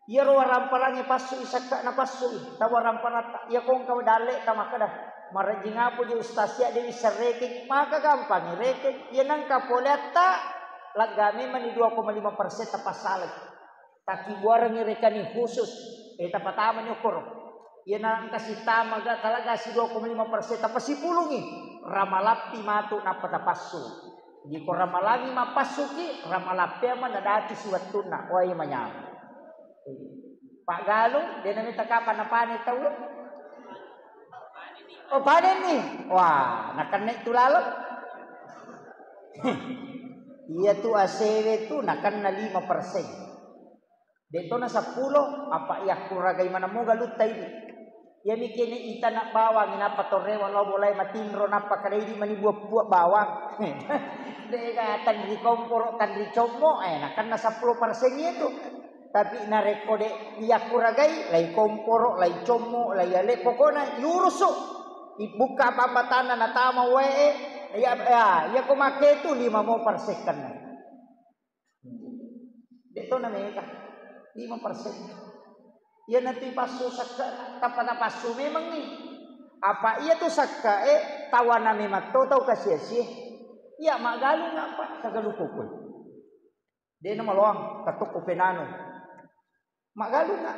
Iyaro waramparangnge passui sakka na passui, tau waramparatta. Iya kongka dalle ta makkeda, "Marejjing apa je ustaz ya, de wisseng rekeng." Maka gampang rekeng. Iya nengka pole atta, lagga memang ni dua koma lima persen tapassalai. Takkibuarengngi rekening khusus, eh, tapatamani okkoro. Iya nengka sitama ga talaga si dua koma lima persen tapasipulungi. Ramalappi matu nappa tapassu. Jadi ko ramalangi mappassuki, ramalappea ma nadatu siwettunna. Wah, iya manyameng. Pak Galung, de namita kapang napane tau. Oh, panenni. Wah, nakenna tu laleng. Iya tu asewe tu nakenna lima persen. De to na seppulo, apa iya kuragai maneng moga lutta idi. Iyami kene itana bawang, nappa torrewa lao bolae matinro, nappa kada idi mani buah-buah bawang. De ga tanri komporo, tanri commo, eh, nakenna seppulo persen itu. Tapi narekko de iya kuragai, lai komporo, lai commo, lai ale, pokokna yurusu. Ibukka apa-apatanna natama wae, ya, ya, iya ko make tu lima mo persen kenna. De to na mega. Lima persen. Iyanatu ipassu sakka, tappa napassu memengngi. Apa iya tu sakka e tawana memang to tau kasi-asi. Iya maggalung apa? Kagalu kokoi. De na maloang, katokko penanu. Maggalunga.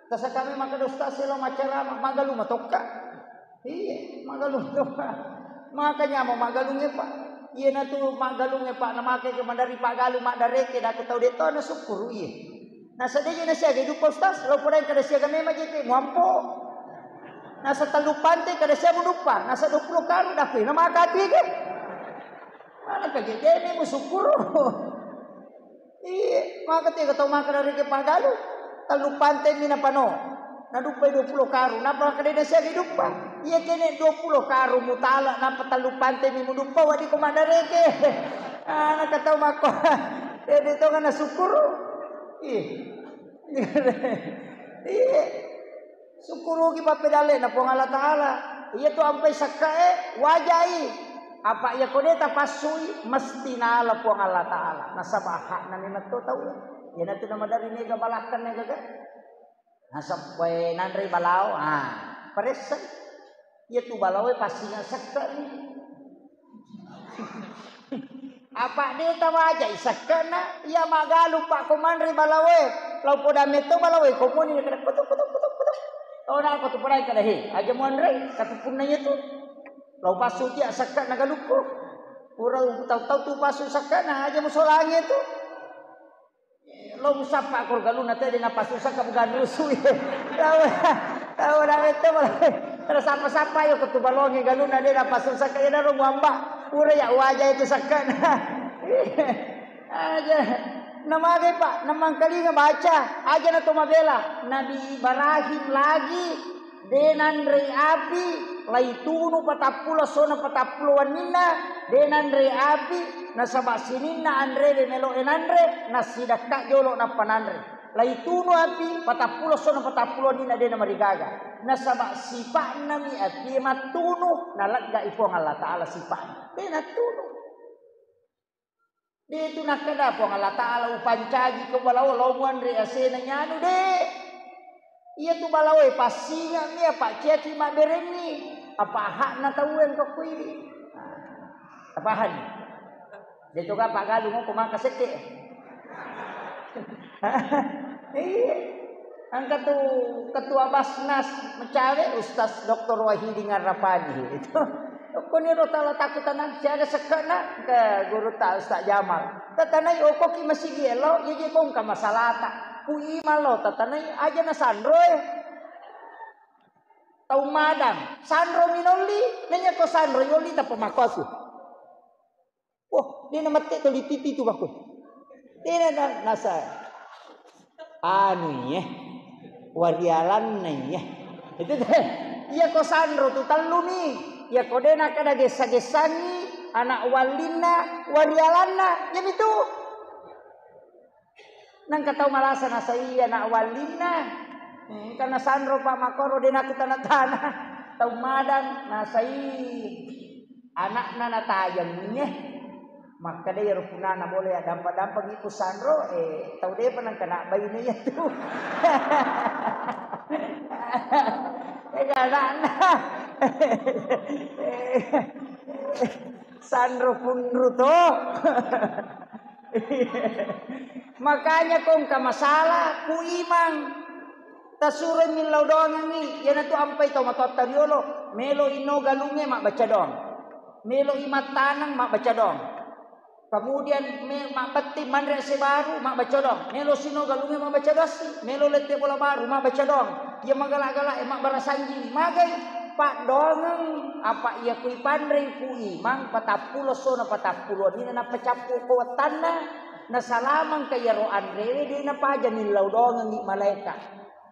Tasakame makkeda ustaz selo maccarama, maggalung matokka. Iya, maggalung matokka. Makanya mau maggalunge, Pak. Iyanatu maggalunge, Pak, namake ke mandari paggalung maddareke, daku tau de to na sukkuru iye. Nasa de je nasiaga iduppa ustaz, lo podang kada siaga memang je te muampo. Nasa tellu pante kada siaga muduppa, nasa dua puluh karu daku, namaka ati ke. Mana kage de ni musukkuru. Iye, maka tega tau maka dari ke pagalu. Tellu pante mi napano. Naduppai dua puluh karu. Napa maka dena siaga duppa? Iya kene dua puluh karu mutala napa tellu pante mi muduppa wadi ko madareke. Ana katau mako. Dede to ngana syukur. Iye. Iye. Sukkuruki pappedallena Puang Allah Ta'ala. Iya tu ampai sakkae, wajai. Apa iya kode tapassui, mesti nala Puang Allah Ta'ala. Nasaba hakna memang to tau. Iyanatu namadari mega balakkan mega ga. Nasabbai nanrei balao, ah, paressai. Iya tu balaoe passinga sakka ni. Apa de tawajai sakkana, iya maggalung pak ko manre balaoe. Lau poda metto balaoe ko moni kada kutuk, kutuk, kutuk, kutuk. Oh, na ko tu poda kada he, aja muanre, tapi punna iya tu. Lau passu tia sakkana galukku. Pura tau-tau tu passu sakkana, aja musolangi tu. Lo musappa ko galunna te de' napasusakka bukan rusu. Tau, tau na mette malah. Terus sapa-sapa yo ketu balongi galunna de' napasusakka, ya daro muamba. Pura ya wajah itu sakka. Aja. Namagai, Pak, namangkalinga baca. Aja na to mabela. Nabi Ibrahim lagi de' nanrei api, laitunu patappulo essona patappulo wenninna, de' nanrei api, nasaba' sininna anrewe melo'e nanre, nassidakka jolo nappa nanre. Laitunu api, patappulo essona patappulo wenninna de' namarigaga. Nasaba' sipa'nami api mattunu, nalegga'i Puang Allah Ta'ala sipa'na. De' nattunu. De' tu nakkeda Puang Allah Ta'ala, "Upancaji ko balao, lao muanre asena nyanu," de'. Iya tu balaoe passinge'mi apa ciaki mabberenni, apa hakna tauwe engka kuwi. Nah, tapahani? De' tu ka paggalung ko maka sekke. Iya. Engka tu Ketua Basnas Mecawe, Ustaz Doktor Wahidin Arrapani itu. Okkoniro tala takku tanang, siaga sekke'na ke guru ta Ustaz Jamal. Tatanai okoki masigi elo, jadi kongka masalata. Ku ima lo, tatanai aja na sanro e. Tau madang, sanro minolli, nanya ko sanro yolli tappa makosu. Wah, de' namette toli titi tu bakku. De' na, na, nasa. Anu ye. Warialanna ye. Itu te. Iya ko sanro tu tellumi. Iya ko de' nakkeda gessa-gessangi anak wallinna, warialanna. Jadi tu. Nangka tau malasa nasai anak wallinna. Eh, karena sanro pa makoro de' naku tana-tana. Tau madang nasai anakna natajang ye. Makkeda iyaro punana bola ya dampa-dampa gitu sanro, eh, tau depa nangka nak baine ya tu. Eh, anakna. Sanro punru to. Makanya ko engka masalah ku imang. Tasuroi millau doangengngi, iyanatu ampai tau matoatta riolo, melo ino galungnge mabbaca doang. Melo i mattaneng mabbaca doang. Kemudian me-, mabbetting manre ase baru mabbaca doang. Melo sino galungnge mabbaca doassi, melo lette bola baru mabbaca doang. Iya magala-gala e mabbarasanji magai paddoangeng apa iya kui panrei ku imang patappulo sona patappulo nina nappa cappu ko wettanna. Nasalamangka iyaro anrewe de napaja millau doangengngi malaeka.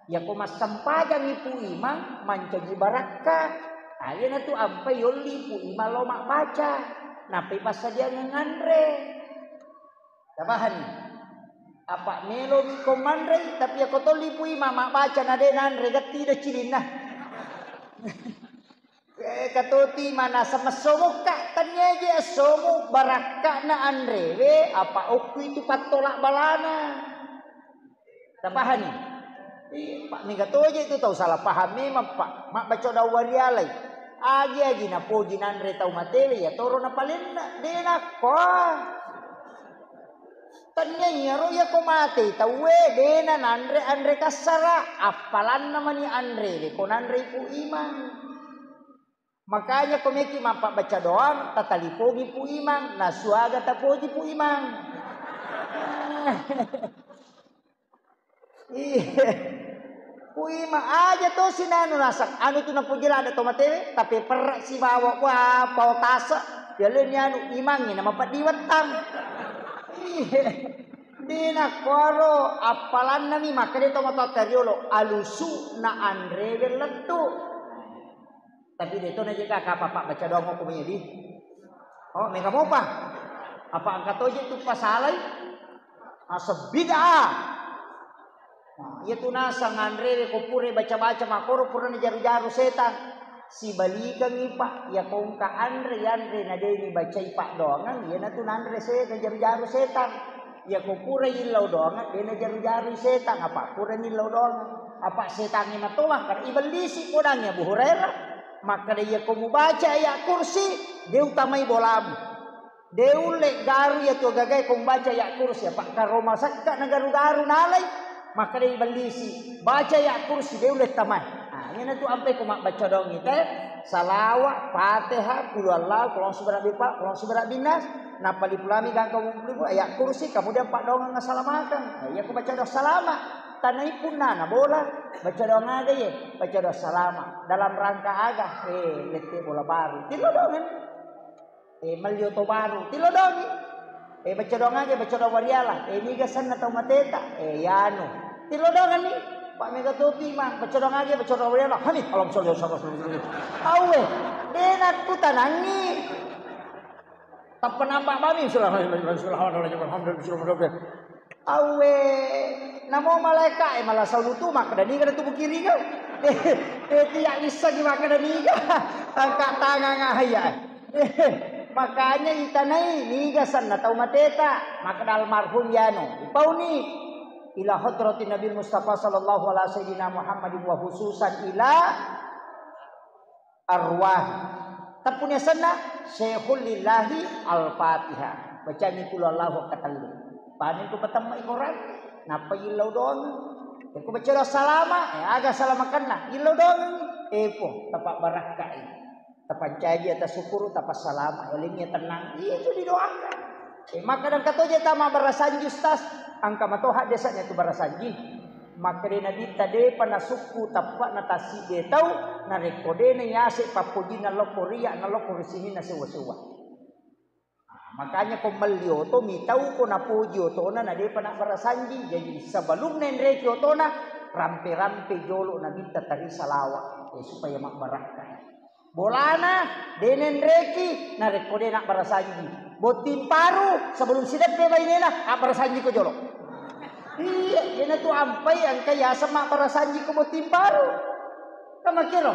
Yako massempajangngi pu imang mancaji barakka. Ayanatu ampai yolli pu imang lao mabbaca. Nappai passadiangeng anre. Tapahanni? Apa melomi ko manrei, tapi yako tolli pu imang mabbaca na de nanre gatti de cilinna. Eh, katoti manasa messomokka, tanniaje assomo barakkana anrewe, apa okku itu pattola balana. Tapahani? Iya, Pak, mega toje itu tau salah paham memang, Pak. Mabbaca dawarialai. Agi-agi napoji nanre tau matewe, ya toro napalenna. De nakko. Tennia iyaro iyako matei tauwe, dena nanre anre kassara, appalanna mani anre, de ko nanrei pu imang. Makanya ko meki mappabbaca doang, tatalipongi pu imang, nasuaga tapoji pu imang. Iya. Pu imang aja to sinanu nasang. Anu tu napuji lada to matewe, tapi perra sibawa, wah, pao tase. Yaleni anu imangngi nama peddi wettang. Iya. Dina koro appalanna mi makkeda to matoatta riolo, alusu na anrewe lettu. Tapi de to najaga kapa pabbaca doang ko medi. Oh, mega mopa. Apa engka toje tu pasalai? Asa bid'ah. Nah, iya tu nasang anrewe ko pura baca-baca makoro pura najaru-jaru setang. Sibalikangngi, Pak, iya ko engka anre, yanre na de ni bacai paddoangeng, iyanatu nanre se najaru-jaru setang. Iya ko pura illau doangeng, de najaru-jarui setang, apa pura nillau doangeng. Apa setangnge matoa, kan ibellisi podangngi Abu Hurairah. Makkeda, iya ko mubaca ayat kursi, de utamai bolamu. De ulle garu iya tu gagae ko mubaca ayat kursi, apa karoma sakka na garu-garu nalai, makkeda ibellisi, baca ayat kursi, de ulle tamai. Ah, iyanatu ampai ko mabbaca doang ite. Salawa, Fatihah, Qul huwallahu, Qul a'udzu birabbil falaq, Qul a'udzu birabbin nas. Nappa lipulami gangka mupulipul, ayat kursi, kemudian paddoangeng assalamakeng. Nah, iya ku baca doa salama. Tanai punnana bola, baca doa aga ye, baca doa salama. Dalam rangka aga? Eh, lette bola baru. Tillo doangen. Eh, melli oto baru, tillo doangi. Eh, baca doang aja, baca doang wariala. Eh, niga senna tau mateta? Eh, yanu. Tillo doangenni. Pak mega topi ma, baca doang aja, baca doang wariala. Hani, alam sholli ala Rasulillah. Awe, dena ku tanangi. Tappa nampak bami, Bismillahirrahmanirrahim, Alhamdulillah. Awe, namo malaika e mala saulutu makkeda niga datu bukiriga. Eh, eh, tiak bisa di makkeda niga. Angkat tangan ahaya. Eh, makanya itanai niga senna tau mateta, makkeda almarhum yanu. Ipauni ila hadratin Nabi Mustafa sallallahu ala sayyidina Muhammadin wa khususan ila arwah. Teppuni asenna Syekhul Lillahi Al-Fatihah. Bacangi Qul huwallahu katellu. Paning ku patemma Quran, nappa illau doang. Ku baca doa salama, eh, aga salamakenna, illau doang. Eh, po, tapabbarakkai. Tapancaji, tasyukuru, tapassalama, elingi, tenang. Iya itu didoakan. Eh, maka dan katoje tama barasanji, Ustaz. Angka matoha desanya tu barasanji. Makkeda Nabitta, depa nasukku teppa'na tassidde tau, narekko de nayaseng pappojinna lokko riya, na lokko ri sininna sewwa-sewwa. Nah, makanya ko melli oto, mitau ko napoji otona, na depa nabbarasanji. Jadi sebelum nenreki otona, rampe-rampe jolo Nabitta tari salawa, eh, supaya mabbarakka. Bolana de nenreki, narekko de nabbarasanji. Botting paru, sebelum sideppe bainena, abbarasanji ko jolo. Iya, iyanatu ampai engka yaseng mabbarasanji ko botting paru. Kan makkiro.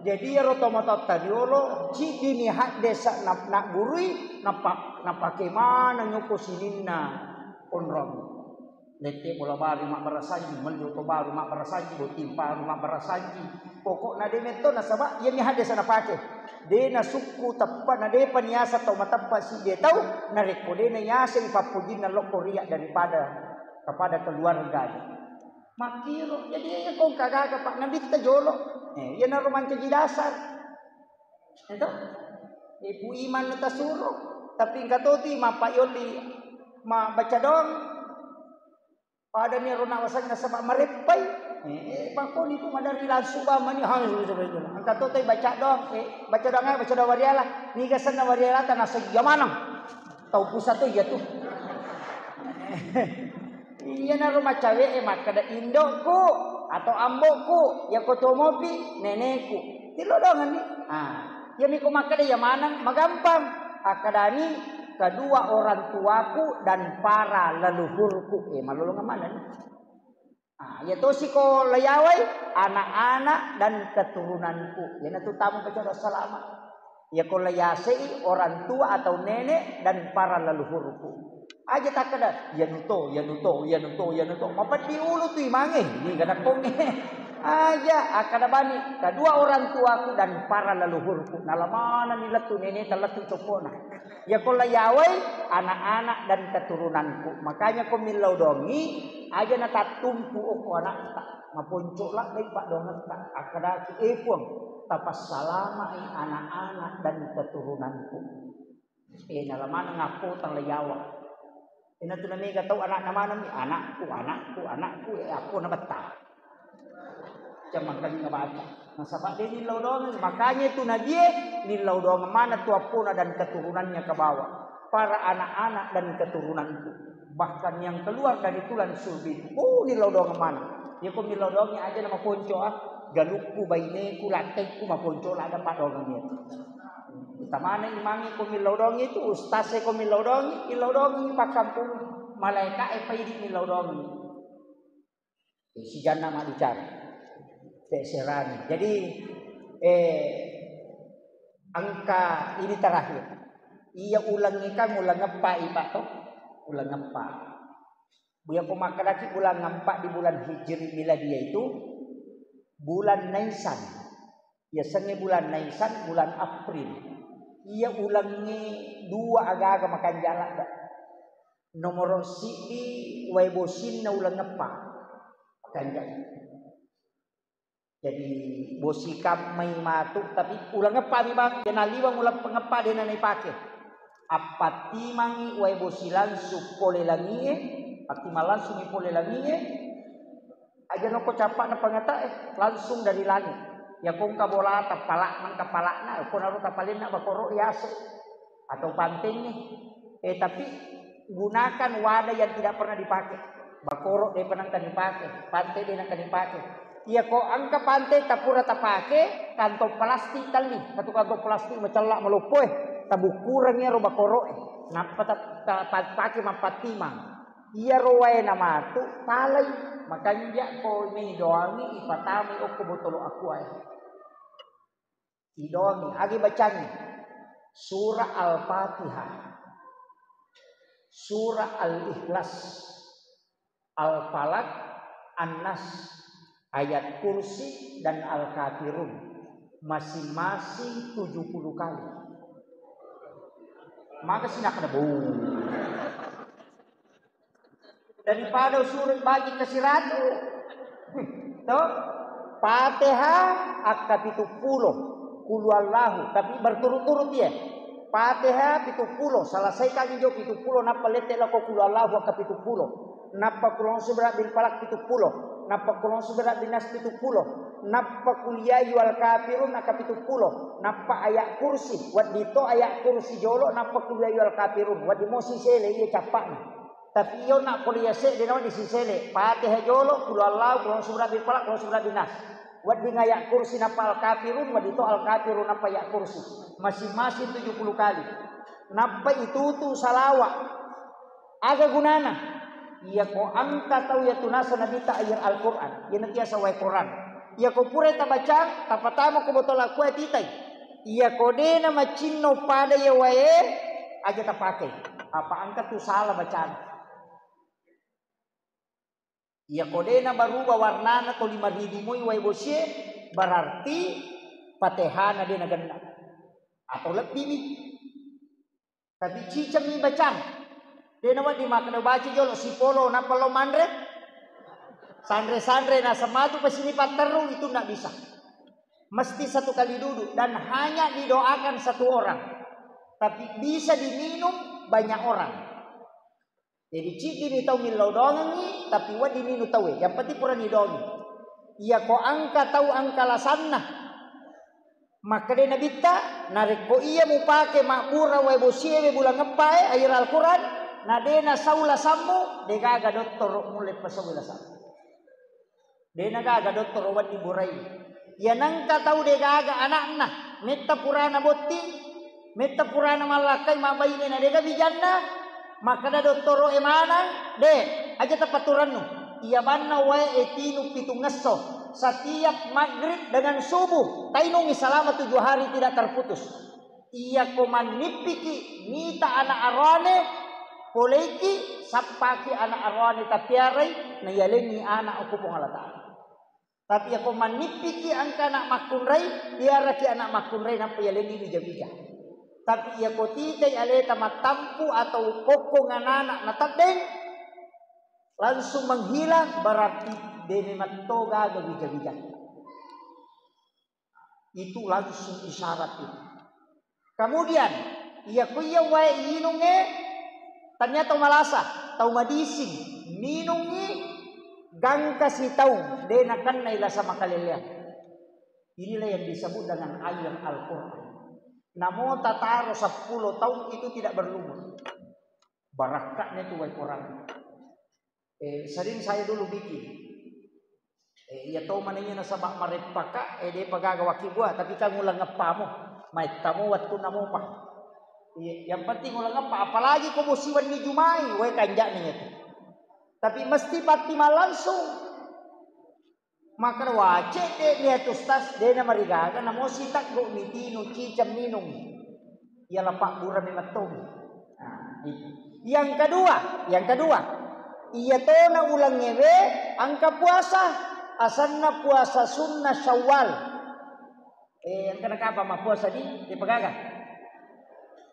Jadi iyaro tomatoatta riolo, ciddini haddesa na-, nagurui, napa-, napake maneng ko sininna onrong. Lette bola baru mabbarasanji, melli oto baru mabbarasanji, botting paru mabbarasanji. Pokokna de metto nasaba iyami haddesa napake. De nasukku teppa na depa niaseng tau mateppa sidde tau, narekko de nayaseng pappojinna lokko riya daripada kepada keluarga. Makkiro, jadi iya kong kagaga Pak Nabitta jolo. Eh, iyanaro mancaji dasar. Eto? Ibu iman tasuro, tapi engka toti mappa yolli ma baca doang. Padani ro nawasenna saba mareppai. Eh, eh, pakoni tu madari langsung bamani, ha, engka to tai baca doang, eh, baca doang, eh, baca doang wariala. Niga senna wariala ta naseng iya maneng. Tau pusat tu iya tu. Iyanaro macawe e makkeda, "Indokku atau ambokku, yako tuo mopi, neneku." Tillo doangenni. Ah, iyami ko makkeda iya maneng, magampang. Akkedani, "Kedua orang tuaku dan para leluhurku." Eh, malolongeng manenni. Ah, iya tosi ko layawai, anak-anak dan keturunanku. Iyanatu tamu baca doa salama. Iya ko layasei orang tua atau nenek dan para leluhurku. Aja takkeda, "Iyanu to, iyanu to, iyanu to, iyanu to." Mapeddi ulu tu imange, ini kada konge. Aja, akkeda bani, "Kedua orang tuaku dan para leluhurku." Nalamanani lettu neneta lettu coppona. Iya ko layawai, anak-anak dan keturunanku. Makanya ko millau dongi, aja natattumpu okko anakta. Maponco ladde paddoangetta. Akkedaki, "Eh, Puang, tapassalamai anak-anak dan keturunanku." Eh, nala maneng appotang la yawa. Inatu namega tau anakna maneng, "Anakku, anakku, anakku," eh, appona betta. Cemang kali nabaca. Nasaba de nillau doang, makanya itu Nabie nillau doang mana tu appona dan keturunannya ke bawah. Para anak-anak dan keturunanku. Bahkan yang keluar dari tulang sulbiku, oh, nillau doang mana. Ya ko millau doang aja nama ponco ah. Galukku, baineku, lakkekku maponco lada paddoangeng itu. Utamana imangi ko millau doang itu, ustaz e ko millau doang, millau doang pakkampung malaika e paidi millau doang. Eh, sijanna mabbicara. Teserani. Jadi, eh, engka ini terakhir. Iya uleng kan uleng eppa, Pak, to? Uleng eppa. Iya ko makkedaki bulan empat di bulan Hijri Miladiah itu bulan Naisan. Yasengnge bulan Naisan, bulan April. Iya ulengnge dua aga-aga makanjala da. Nomoro siddi wae bosinna uleng eppa. Makanjala. Jadi bosi kammai matu, tapi uleng eppa mi bang, de naliweng uleng pengeppa de na naipake. Appattimangi wae bosi langsung pole langie, pattimang langsung mi pole langie, aja noko cappa'na pangatae, langsung dari langit. Ya kongka bola tapalak, mangka palakna, konaro tapalenna bakoro yase atau pantengnge. Eh, tapi gunakan wadah yang tidak pernah dipakai. Bakoro de nengka dipake, pante de nengka dipake. Iya ko engka pante tapura tapake, kantong plastik telli, satu kantong plastik macella maloppo e, tabukkureng iyaro bakoro e, nappa ta, ta, ta, pake mappattimang. Iyaro wae namatu, talai, makanja ko mei doangi ipatamai okko botolo aqua e. Idoangi, agi bacangi. Surah Al-Fatihah, Surah Al-Ikhlas, Al-Falaq, An-Nas, Ayat Kursi, dan Al-Kafirun. Masing-masing tujuh puluh kali. Maka sinakkeda, boh. Daripada usuri bagi ke siratu. To? Fatihah akka pitu pulo, Qul huwallahu, tapi berturut-turut ya. Fatihah pitu pulo, selesaikan jo pitu pulo, nappa lette lako Qul huwallahu akka pitu pulo, nappa Qul a'udzu birabbil falaq pitu pulo, nappa Qul a'udzu birabbin nas pitu pulo, nappa Qul ya ayyuhal kafirun akka pitu pulo, nappa ayat kursi, wedding to ayat kursi jolo, nappa Qul ya ayyuhal kafirun, wedding mo sisele iya cappa'na. Tapi iyo nak pole iya sedde nawa disisele. Fatihah jolo, Qul huwallahu, Qul a'udzu birabbil falaq, Qul a'udzu birabbin nas. Wedding ayat kursi nappa Al-Kafirun, wedding to Al-Kafirun nappa ayat kursi. Masing-masing tujuh puluh kali. Nappa itutu salawa. Aga gunana? Iya ko engka tau iya tunasa nabitta ayat Al-Quran. Iya natiasa wae Quran. Iya ko pura tabacang, tapatama ko botol aqua titai. Iya ko dena macinno pada iya wae, aja tapake. Apa engka tu salah bacana. Iya ko dena baruba warnana to lima ribu moi wae bosie, berarti Fatihana dena genna. Atau lebbi mi. Tapi ciceng mi bacang. Dena wedding makkeda baca jolo sipolo nappa lo manre. Sanre-sanre naseng matu pasini patterru itu ndak bisa. Mesti satu kali duduk dan hanya didoakan satu orang. Tapi bisa diminum banyak orang. Jadi ciddini tau millau doangengngi, tapi wedding ninu tauwe. Yang penting purani doangi. Iya ko engka tau engka lasanna. Makkeda nabitta, narekko iya mupake mabbura wae bosiewe bulang eppae, ayat Al-Quran, na dena sau lasammu, degaga dottoro mulle pasaui lasammu. Dena gaga dottoro wedding burai. Iya nengka tau degaga anakna, metta purana botting, metta purana mallakkai mabbaine na dega bijanna, makkeda dottoro e maneng, de, aja tapaturennu. Iya banna wae e tinu pitungngesso, setiap maghrib dengan subuh, tainungi selama tujuh hari tidak terputus. Iyako mannippiki mita ana' aroane, poleiki, sappaki ana' aroane tapiarai, nayalengngi ana' okko Puang Allah Ta'ala. Tapi iyako mannippiki engka ana' makkunrai, piaraki ana' makkunrai nappa yalengngi wija-wija. Tapi iyako titai aleta mattampu atau kokkong anana' nateddeng, langsung menghilang, berarti de memetto gaga wija-wija. Itu langsung isyarat itu. Kemudian, iya kuya wae inungnge, tania tau malasa, tau madising, minungngi gangka sitaung, de nakennai lasa makaleleang. Inilah yang disebut dengan air Al-Quran. Namo tataro sepuluh tahun itu tidak berlumut. Barakka'na itu wae Quran. Eh, sering saya dulu bikin. Eh, iya to manengngi nasaba mareppaka, eh, depa gaga wakkibua, tapi kan uleng eppamo, maettamo wettunna mopa. Iya, yang penting uleng eppa, apalagi ko bosi wenni Jumai, wae kanja'na iyatu. Tapi mesti pattimang langsung. Makkeda wae cedde' niatu stas, de namarigaga, namo siteggu mitinu ciceng minung. Iya la pabbura memetto. Nah, itu. Yang kedua, yang kedua, iya tona ulengngewe engka puasa, asenna puasa sunnah Syawal. Eh, engka nakapa mappuasa di, dipagaga?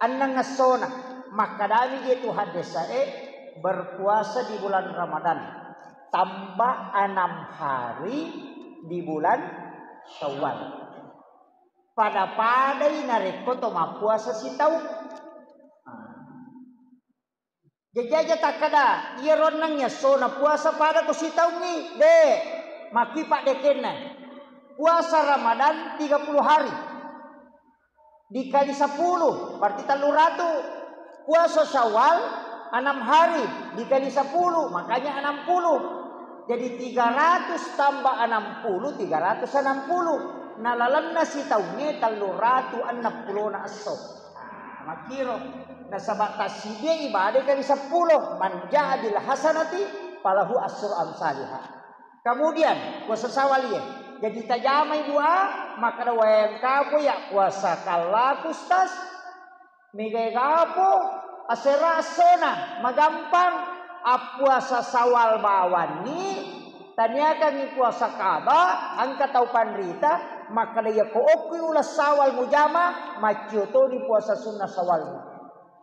Enneng essona, makkedami je tu haddesae, berpuasa di bulan Ramadan tambah enam hari di bulan Syawal. Pada-padai narekko to mappuasa sitaung. Jaji aja takkeda, iyaro enneng essona puasa pada ko sitaungngi, de, makkui paddekenna. Puasa Ramadan tiga puluh hari dikali sepuluh, berarti tellu ratu. Puasa Syawal enam hari dikali sepuluh, makanya enam puluh. Jadi tiga ratus tambah enam puluh, tiga ratus enam puluh. Nalalenna sitaungnge tellu ratu enneng pulona esso. Ah, makkiro. Nasaba tassidia ibadah kali seppulo, man jaa bil hasanati falahu asyru amsaliha. Kemudian puasa Syawal iye. Jadi tajamai dua, makkeda wayang kapo ya puasa kallaku, Ustaz. Mega gapo, asera essona, magampang, appuasa Syawal bawanni, taniakangngi puasa qada, engka tau panrita, makkeda, "Iyako okkui uleng Syawal mujama, maccio toni puasa sunna Syawalmu."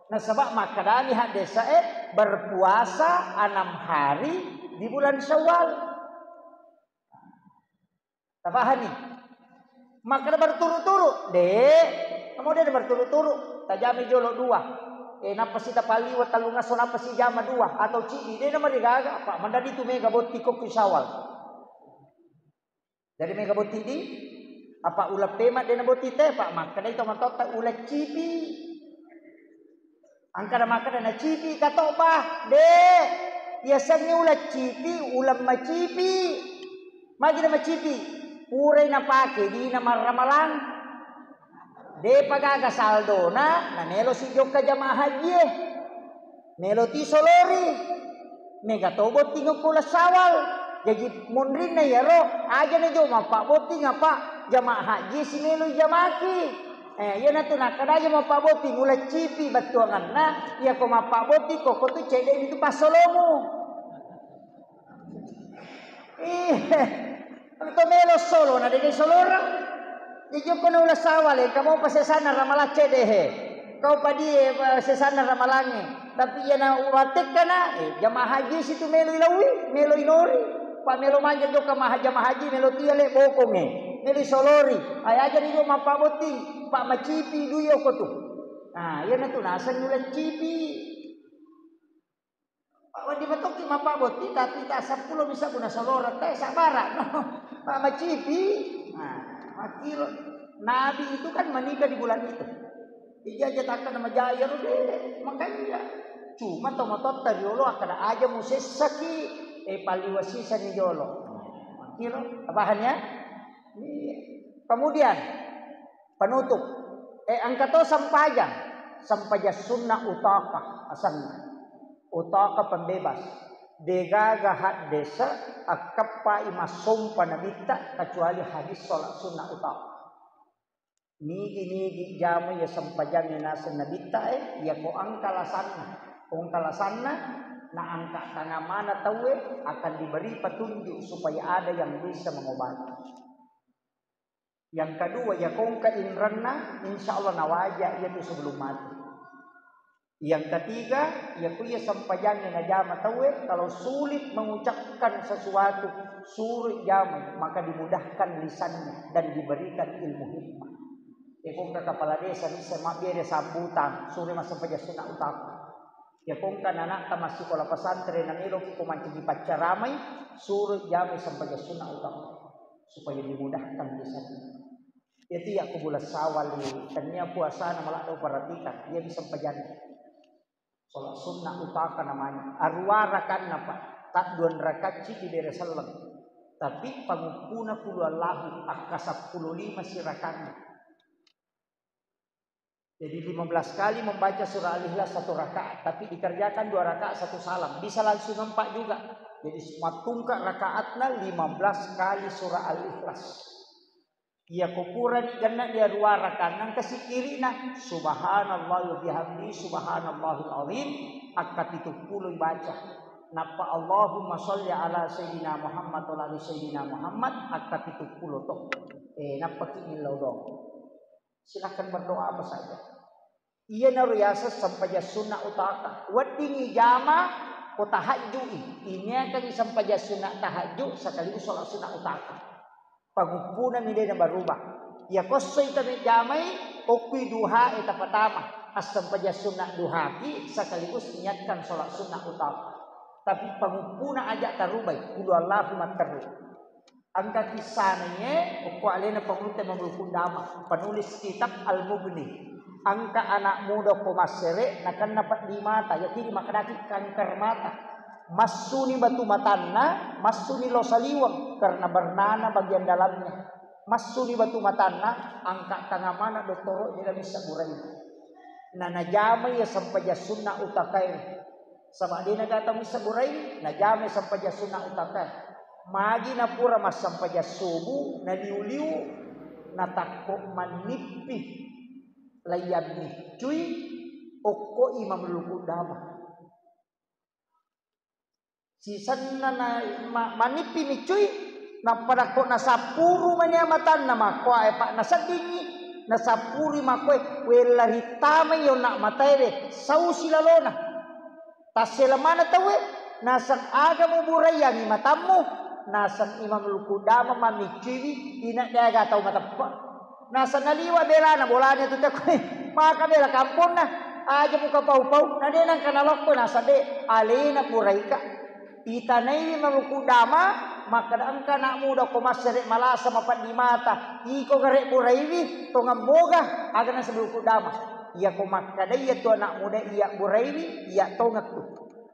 Nasaba makkedani haddese'e, "Berpuasa enam hari di bulan Syawal." Tapahani? Makkeda berturu-turu? De'. Namo de' berturu-turu. Tajami jolo dua. Eh, nappa si tapaliwa tellung esso, nappa si jama dua atau cidi. De' namarigaga, apa mandadi tu mega botti kokku Syawal. Jadi mega botti di? Apa uleng pema de' nabotti te, Pak? Makkeda itu matotta uleng cipi. Engka namakkeda nacipi ka to, bah? De'. Yasengnge uleng cipi, uleng macipi. Magi namacipi? Purai napake dina marramalang. De'pa gaga saldona, nanelo si jokka jamaah hajie. Melo ti solori. Mega to botting okko uleng Syawal. Jaji monrinna iyaro, aja na jo mappabotting apa jamaah haji si melo ijamaki. Eh, iyanatu nakkeda aja mappabotting, uleng cipi bettuanganna, iyako mappabotting kokko tu cedde' itu passolomu. Iya. Engka melo solo na degai solorang. Jaji okko na uleng Syawal, engka mopa sesanna ramalang cedde' he. Kau padie, eh, sesanna ramalangnge. Tapi iyana uwattekkana, eh, jamaah haji situ melo ilaui, melo inori. Pa melo manja jokka maha-, jamaah haji, melo tia le bokongnge. Melo isolori. Ay, aja ni jo mappabotting, pa macipi dui okko tu. Nah, iyanatu naseng uleng cipi. Pak, wedding matokki mappabotting, tapi ta seppulo bisa guna soloreng, te sabbara'no. Pak, macipi. Nah, makkiro. Nabi itu kan menikah di bulan itu. Ija aja takkan nama jaya ro de'. Makanya cuma tomatoatta riolo akkeda aja musessaki, eh, palliwa sisani jolo. Makkiro, paham ya? Iya. Kemudian, penutup. Eh, engka to sempajang. Sempajang sunnah utaqah asenna. Utaqah pembebas. De'gaga haddese' akkeppai massompa nabitta kecuali hadis sholat sunnah utaqah. Nigi-nigi jama iya sempajangnge naseng nabitta, eh, iyako engka lasanna. Ko engka lasanna, na angka tangang mana tauwe, akan diberi petunjuk supaya ada yang bisa mengobati. Yang kedua, iyako engka inrenna, insya Allah nawaja iyatu sebelum mati. Yang ketiga, iyako iya sempajangnge najama tauwe, kalau sulit mengucapkan sesuatu, suro jama, maka dimudahkan lisannya dan diberikan ilmu hikmah. Iyako engka kepala desa bisa mabbere sambutan, suro massempajang sunnah utaqah. Iyako engka anakta massikola pesantren, nameloki ko mancaji paccaramai, suro jamai sempajang sunnah utaqah supaya dimudahkan lisannya. Iyatu iya ko bulan Syawal, tennia puasana maladde' uperhatikan, iya mi sempajanna. Sholat sunnah utaqah namanya. Aruwa rakanna, Pak. Tadduan rakacci dibere selleng. Tapi pangukkuna qul huwallahu, akka seppulo lima si rakanna. Jadi lima belas kali membaca surah Al-Ikhlas satu rakaat, tapi dikerjakan dua rakaat satu salam. Bisa langsung empat juga. Jadi mattungka rakaatna lima belas kali surah Al-Ikhlas. Iyako purani genne'ni aruwa rakanna, engka sikkiri'na, subhanallah wa bihamdi, subhanallahil azim, akka pitu pulo ibaca. Nappa Allahumma sholli ala sayyidina Muhammad wa ala ali sayyidina Muhammad, akka pitu pulo to. Eh, nappaki millau doang. Silakan berdoa apa saja. Iyanaro yaseng sempajang sunnah utaqah. Weddingngi jama ko tahajju'i. Iniakangngi sempajang sunnah tahajju sekaligus sholat sunnah utaqah. Panguppunami de' nabarubah. Iyako esso ita mejjamai, okkui duhae tapatama. Assempajang sunna duhaki sekaligus niatkan sholat sunnah utama. Tapi panguppuna aja tarubai, qul huwallahu matteru. Engka kissana iye, okko alena pangulutta Imam Al-Qudama, penulis kitab Al-Mughni. Engka anak muda ko massere, nakenna peddi mata, yakini makkedaki kanker mata. Massuni batu matanna, massuni lo saliweng karena bernana bagian dalamnya. Massuni batu matanna, angka tangang maneng dottoro de' namissa burai. Na najamai iya sempajang sunna utakae. Saba' de' naga tau missa burai, najamai sempajang sunna utakae. Magi napura massempajang subuh, naliu-liu, natakko mannippi, laiyang miccui, okko Imam Al-Qudama. Sisenna na ma-, manippi miccui, nappa dakko nasappuru mania matanna makkoae, pa naseddingngi, nasappurui makkoe, wella rittamai yonna mataewe, sau silalona. Tassela maneng tauwe, naseng aga muburaiangngi matammu, naseng Imam Al-Qudama mammiccuiwi, ina de' aga tau mateppe'. Naseng naliwa' belana bolana tu tekko, maka bela kamponna, aja muka pau-pau, na de' nangka nalokko, naseng de', alena buraika. Itanaiwi Imam Al-Qudama, makkeda engka anak muda ko massere malasa mapeddi mata, iko gare' buraiwi, tongeng moga, aga naseng Al-Qudama. Iyako makkeda iya tu anak muda iya buraiwi, iya tongeng tu.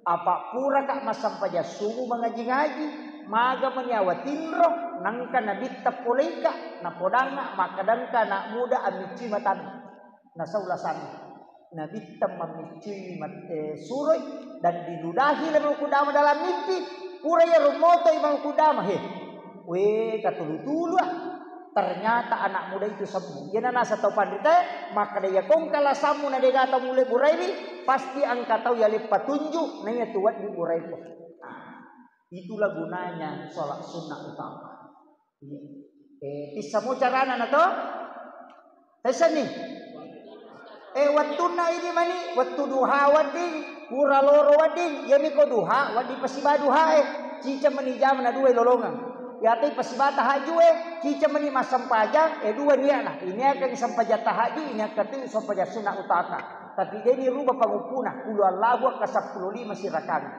Apa puraka massempajang subuh mangaji-ngaji, maga meni awa tinro, nangka nabitta poleika, napodangnga makkeda engka anak muda ammiccui matanna. Nasau lasanna. Nabitta mammiccui mat-, eh, suroi, dan diludahi Imam Al-Qudama dalam mimpi, pura iyaro moto Imam Al-Qudama, he. We, katulu-tulu, ah. Ternyata anak muda itu sembuh. Iyana naseng tau panritae, makkeda, iyako engka lasammu na de' gaga tau mulle buraiwi, pasti engka tau yaleng patunju', na iya tu wedding buraiku. Nah, itulah gunanya sholat sunnah utama. Iya. Eh, tissamo carana na to? Tessenni? Eh, wettunna idi mani, wettu duha wedding, pura loro wedding, iyami ko duha, wedding pasiba duhae, ciceng mani jama na dua lolongeng. Iyatai pasiba tahajju'e, ciceng mani massempajang, eh, dua niatna. Iniakeng sempajang tahajju, iniakeng tu sempajang sunna utama. Tapi de' ni rubah panguppuna, qul huwallahu akka seppulo lima sirakang.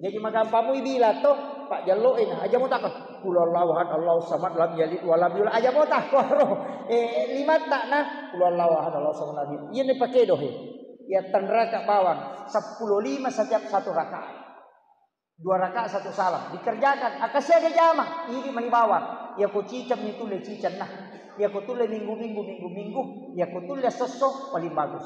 Jadi magampamui bilang to, pajjello'e na, aja mutakko, qul huwallahu ahad, Allahu samad, lam yalid wa lam yulad, aja mutakko ro. Eh, limatta na, qul huwallahu ahad, Allahu samad, lam yalid. Iyani pakedo he. Iya tenraka bawang, seppulo lima setiap satu rakaat. Dua rakaat satu salam. Dikerjakan, akasiaga jama, idi mani bawang. Iyako ciceng ni tulle ciceng na. Iyako tulle minggu-minggu, minggu-minggu. Iyako tulle esso-esso, paling bagus.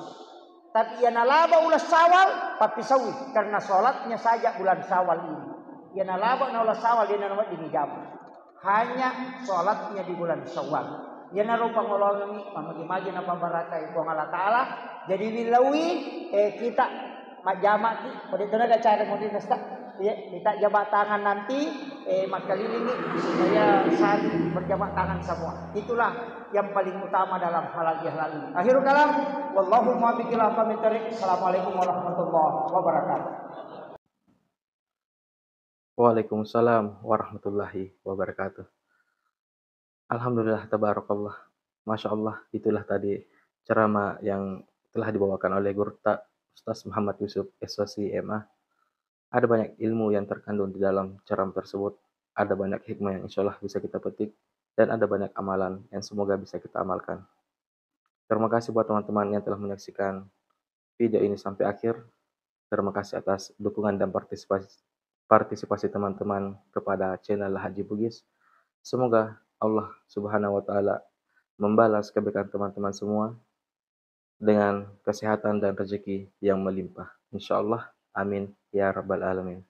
Tapi iya nalaba uleng Syawal, pappisaui, karena sholatnya saja bulan Syawal ini. Iya nalaba na uleng Syawal, de' nawedding ijama. Hanya sholatnya di bulan Syawal. Iyanaro pangoloangengngi, mamagi-magi napabarakai Puang Allah Ta'ala. Jadi, willaui, eh, kita majjamaki, pada tenaga cara modern sta. Iya, kita jabat tangan nanti, eh, makkelilingi supaya saling berjabat tangan semua. Itulah yang paling utama dalam halal bihalal ini. Akhirul kalam, wallahul muwaffiq ila aqwamit thariq. Assalamualaikum warahmatullahi wabarakatuh. Waalaikumsalam warahmatullahi wabarakatuh. Alhamdulillah, tabarakallah. Masya Allah, itulah tadi ceramah yang telah dibawakan oleh Gurutta Ustaz Muhammad Yusuf, S O C, M A. Ada banyak ilmu yang terkandung di dalam ceramah tersebut. Ada banyak hikmah yang insya Allah bisa kita petik. Dan ada banyak amalan yang semoga bisa kita amalkan. Terima kasih buat teman-teman yang telah menyaksikan video ini sampai akhir. Terima kasih atas dukungan dan partisipasi, partisipasi teman-teman kepada channel Haji Bugis. Semoga Allah Subhanahu wa Ta'ala membalas kebaikan teman-teman semua dengan kesehatan dan rezeki yang melimpah. Insya Allah. Amin ya rabbal alamin.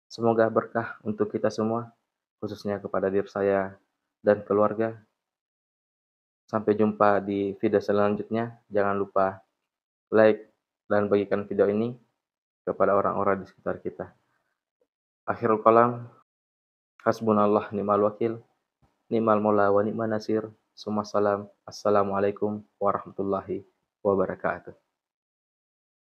Semoga berkah untuk kita semua, khususnya kepada diri saya dan keluarga. Sampai jumpa di video selanjutnya. Jangan lupa like dan bagikan video ini kepada orang-orang di sekitar kita. Akhirul kalam, hasbunallah ni'mal wakil, ni'mal maula wa ni'man nasir. Summa salam. Assalamualaikum warahmatullahi wabarakatuh.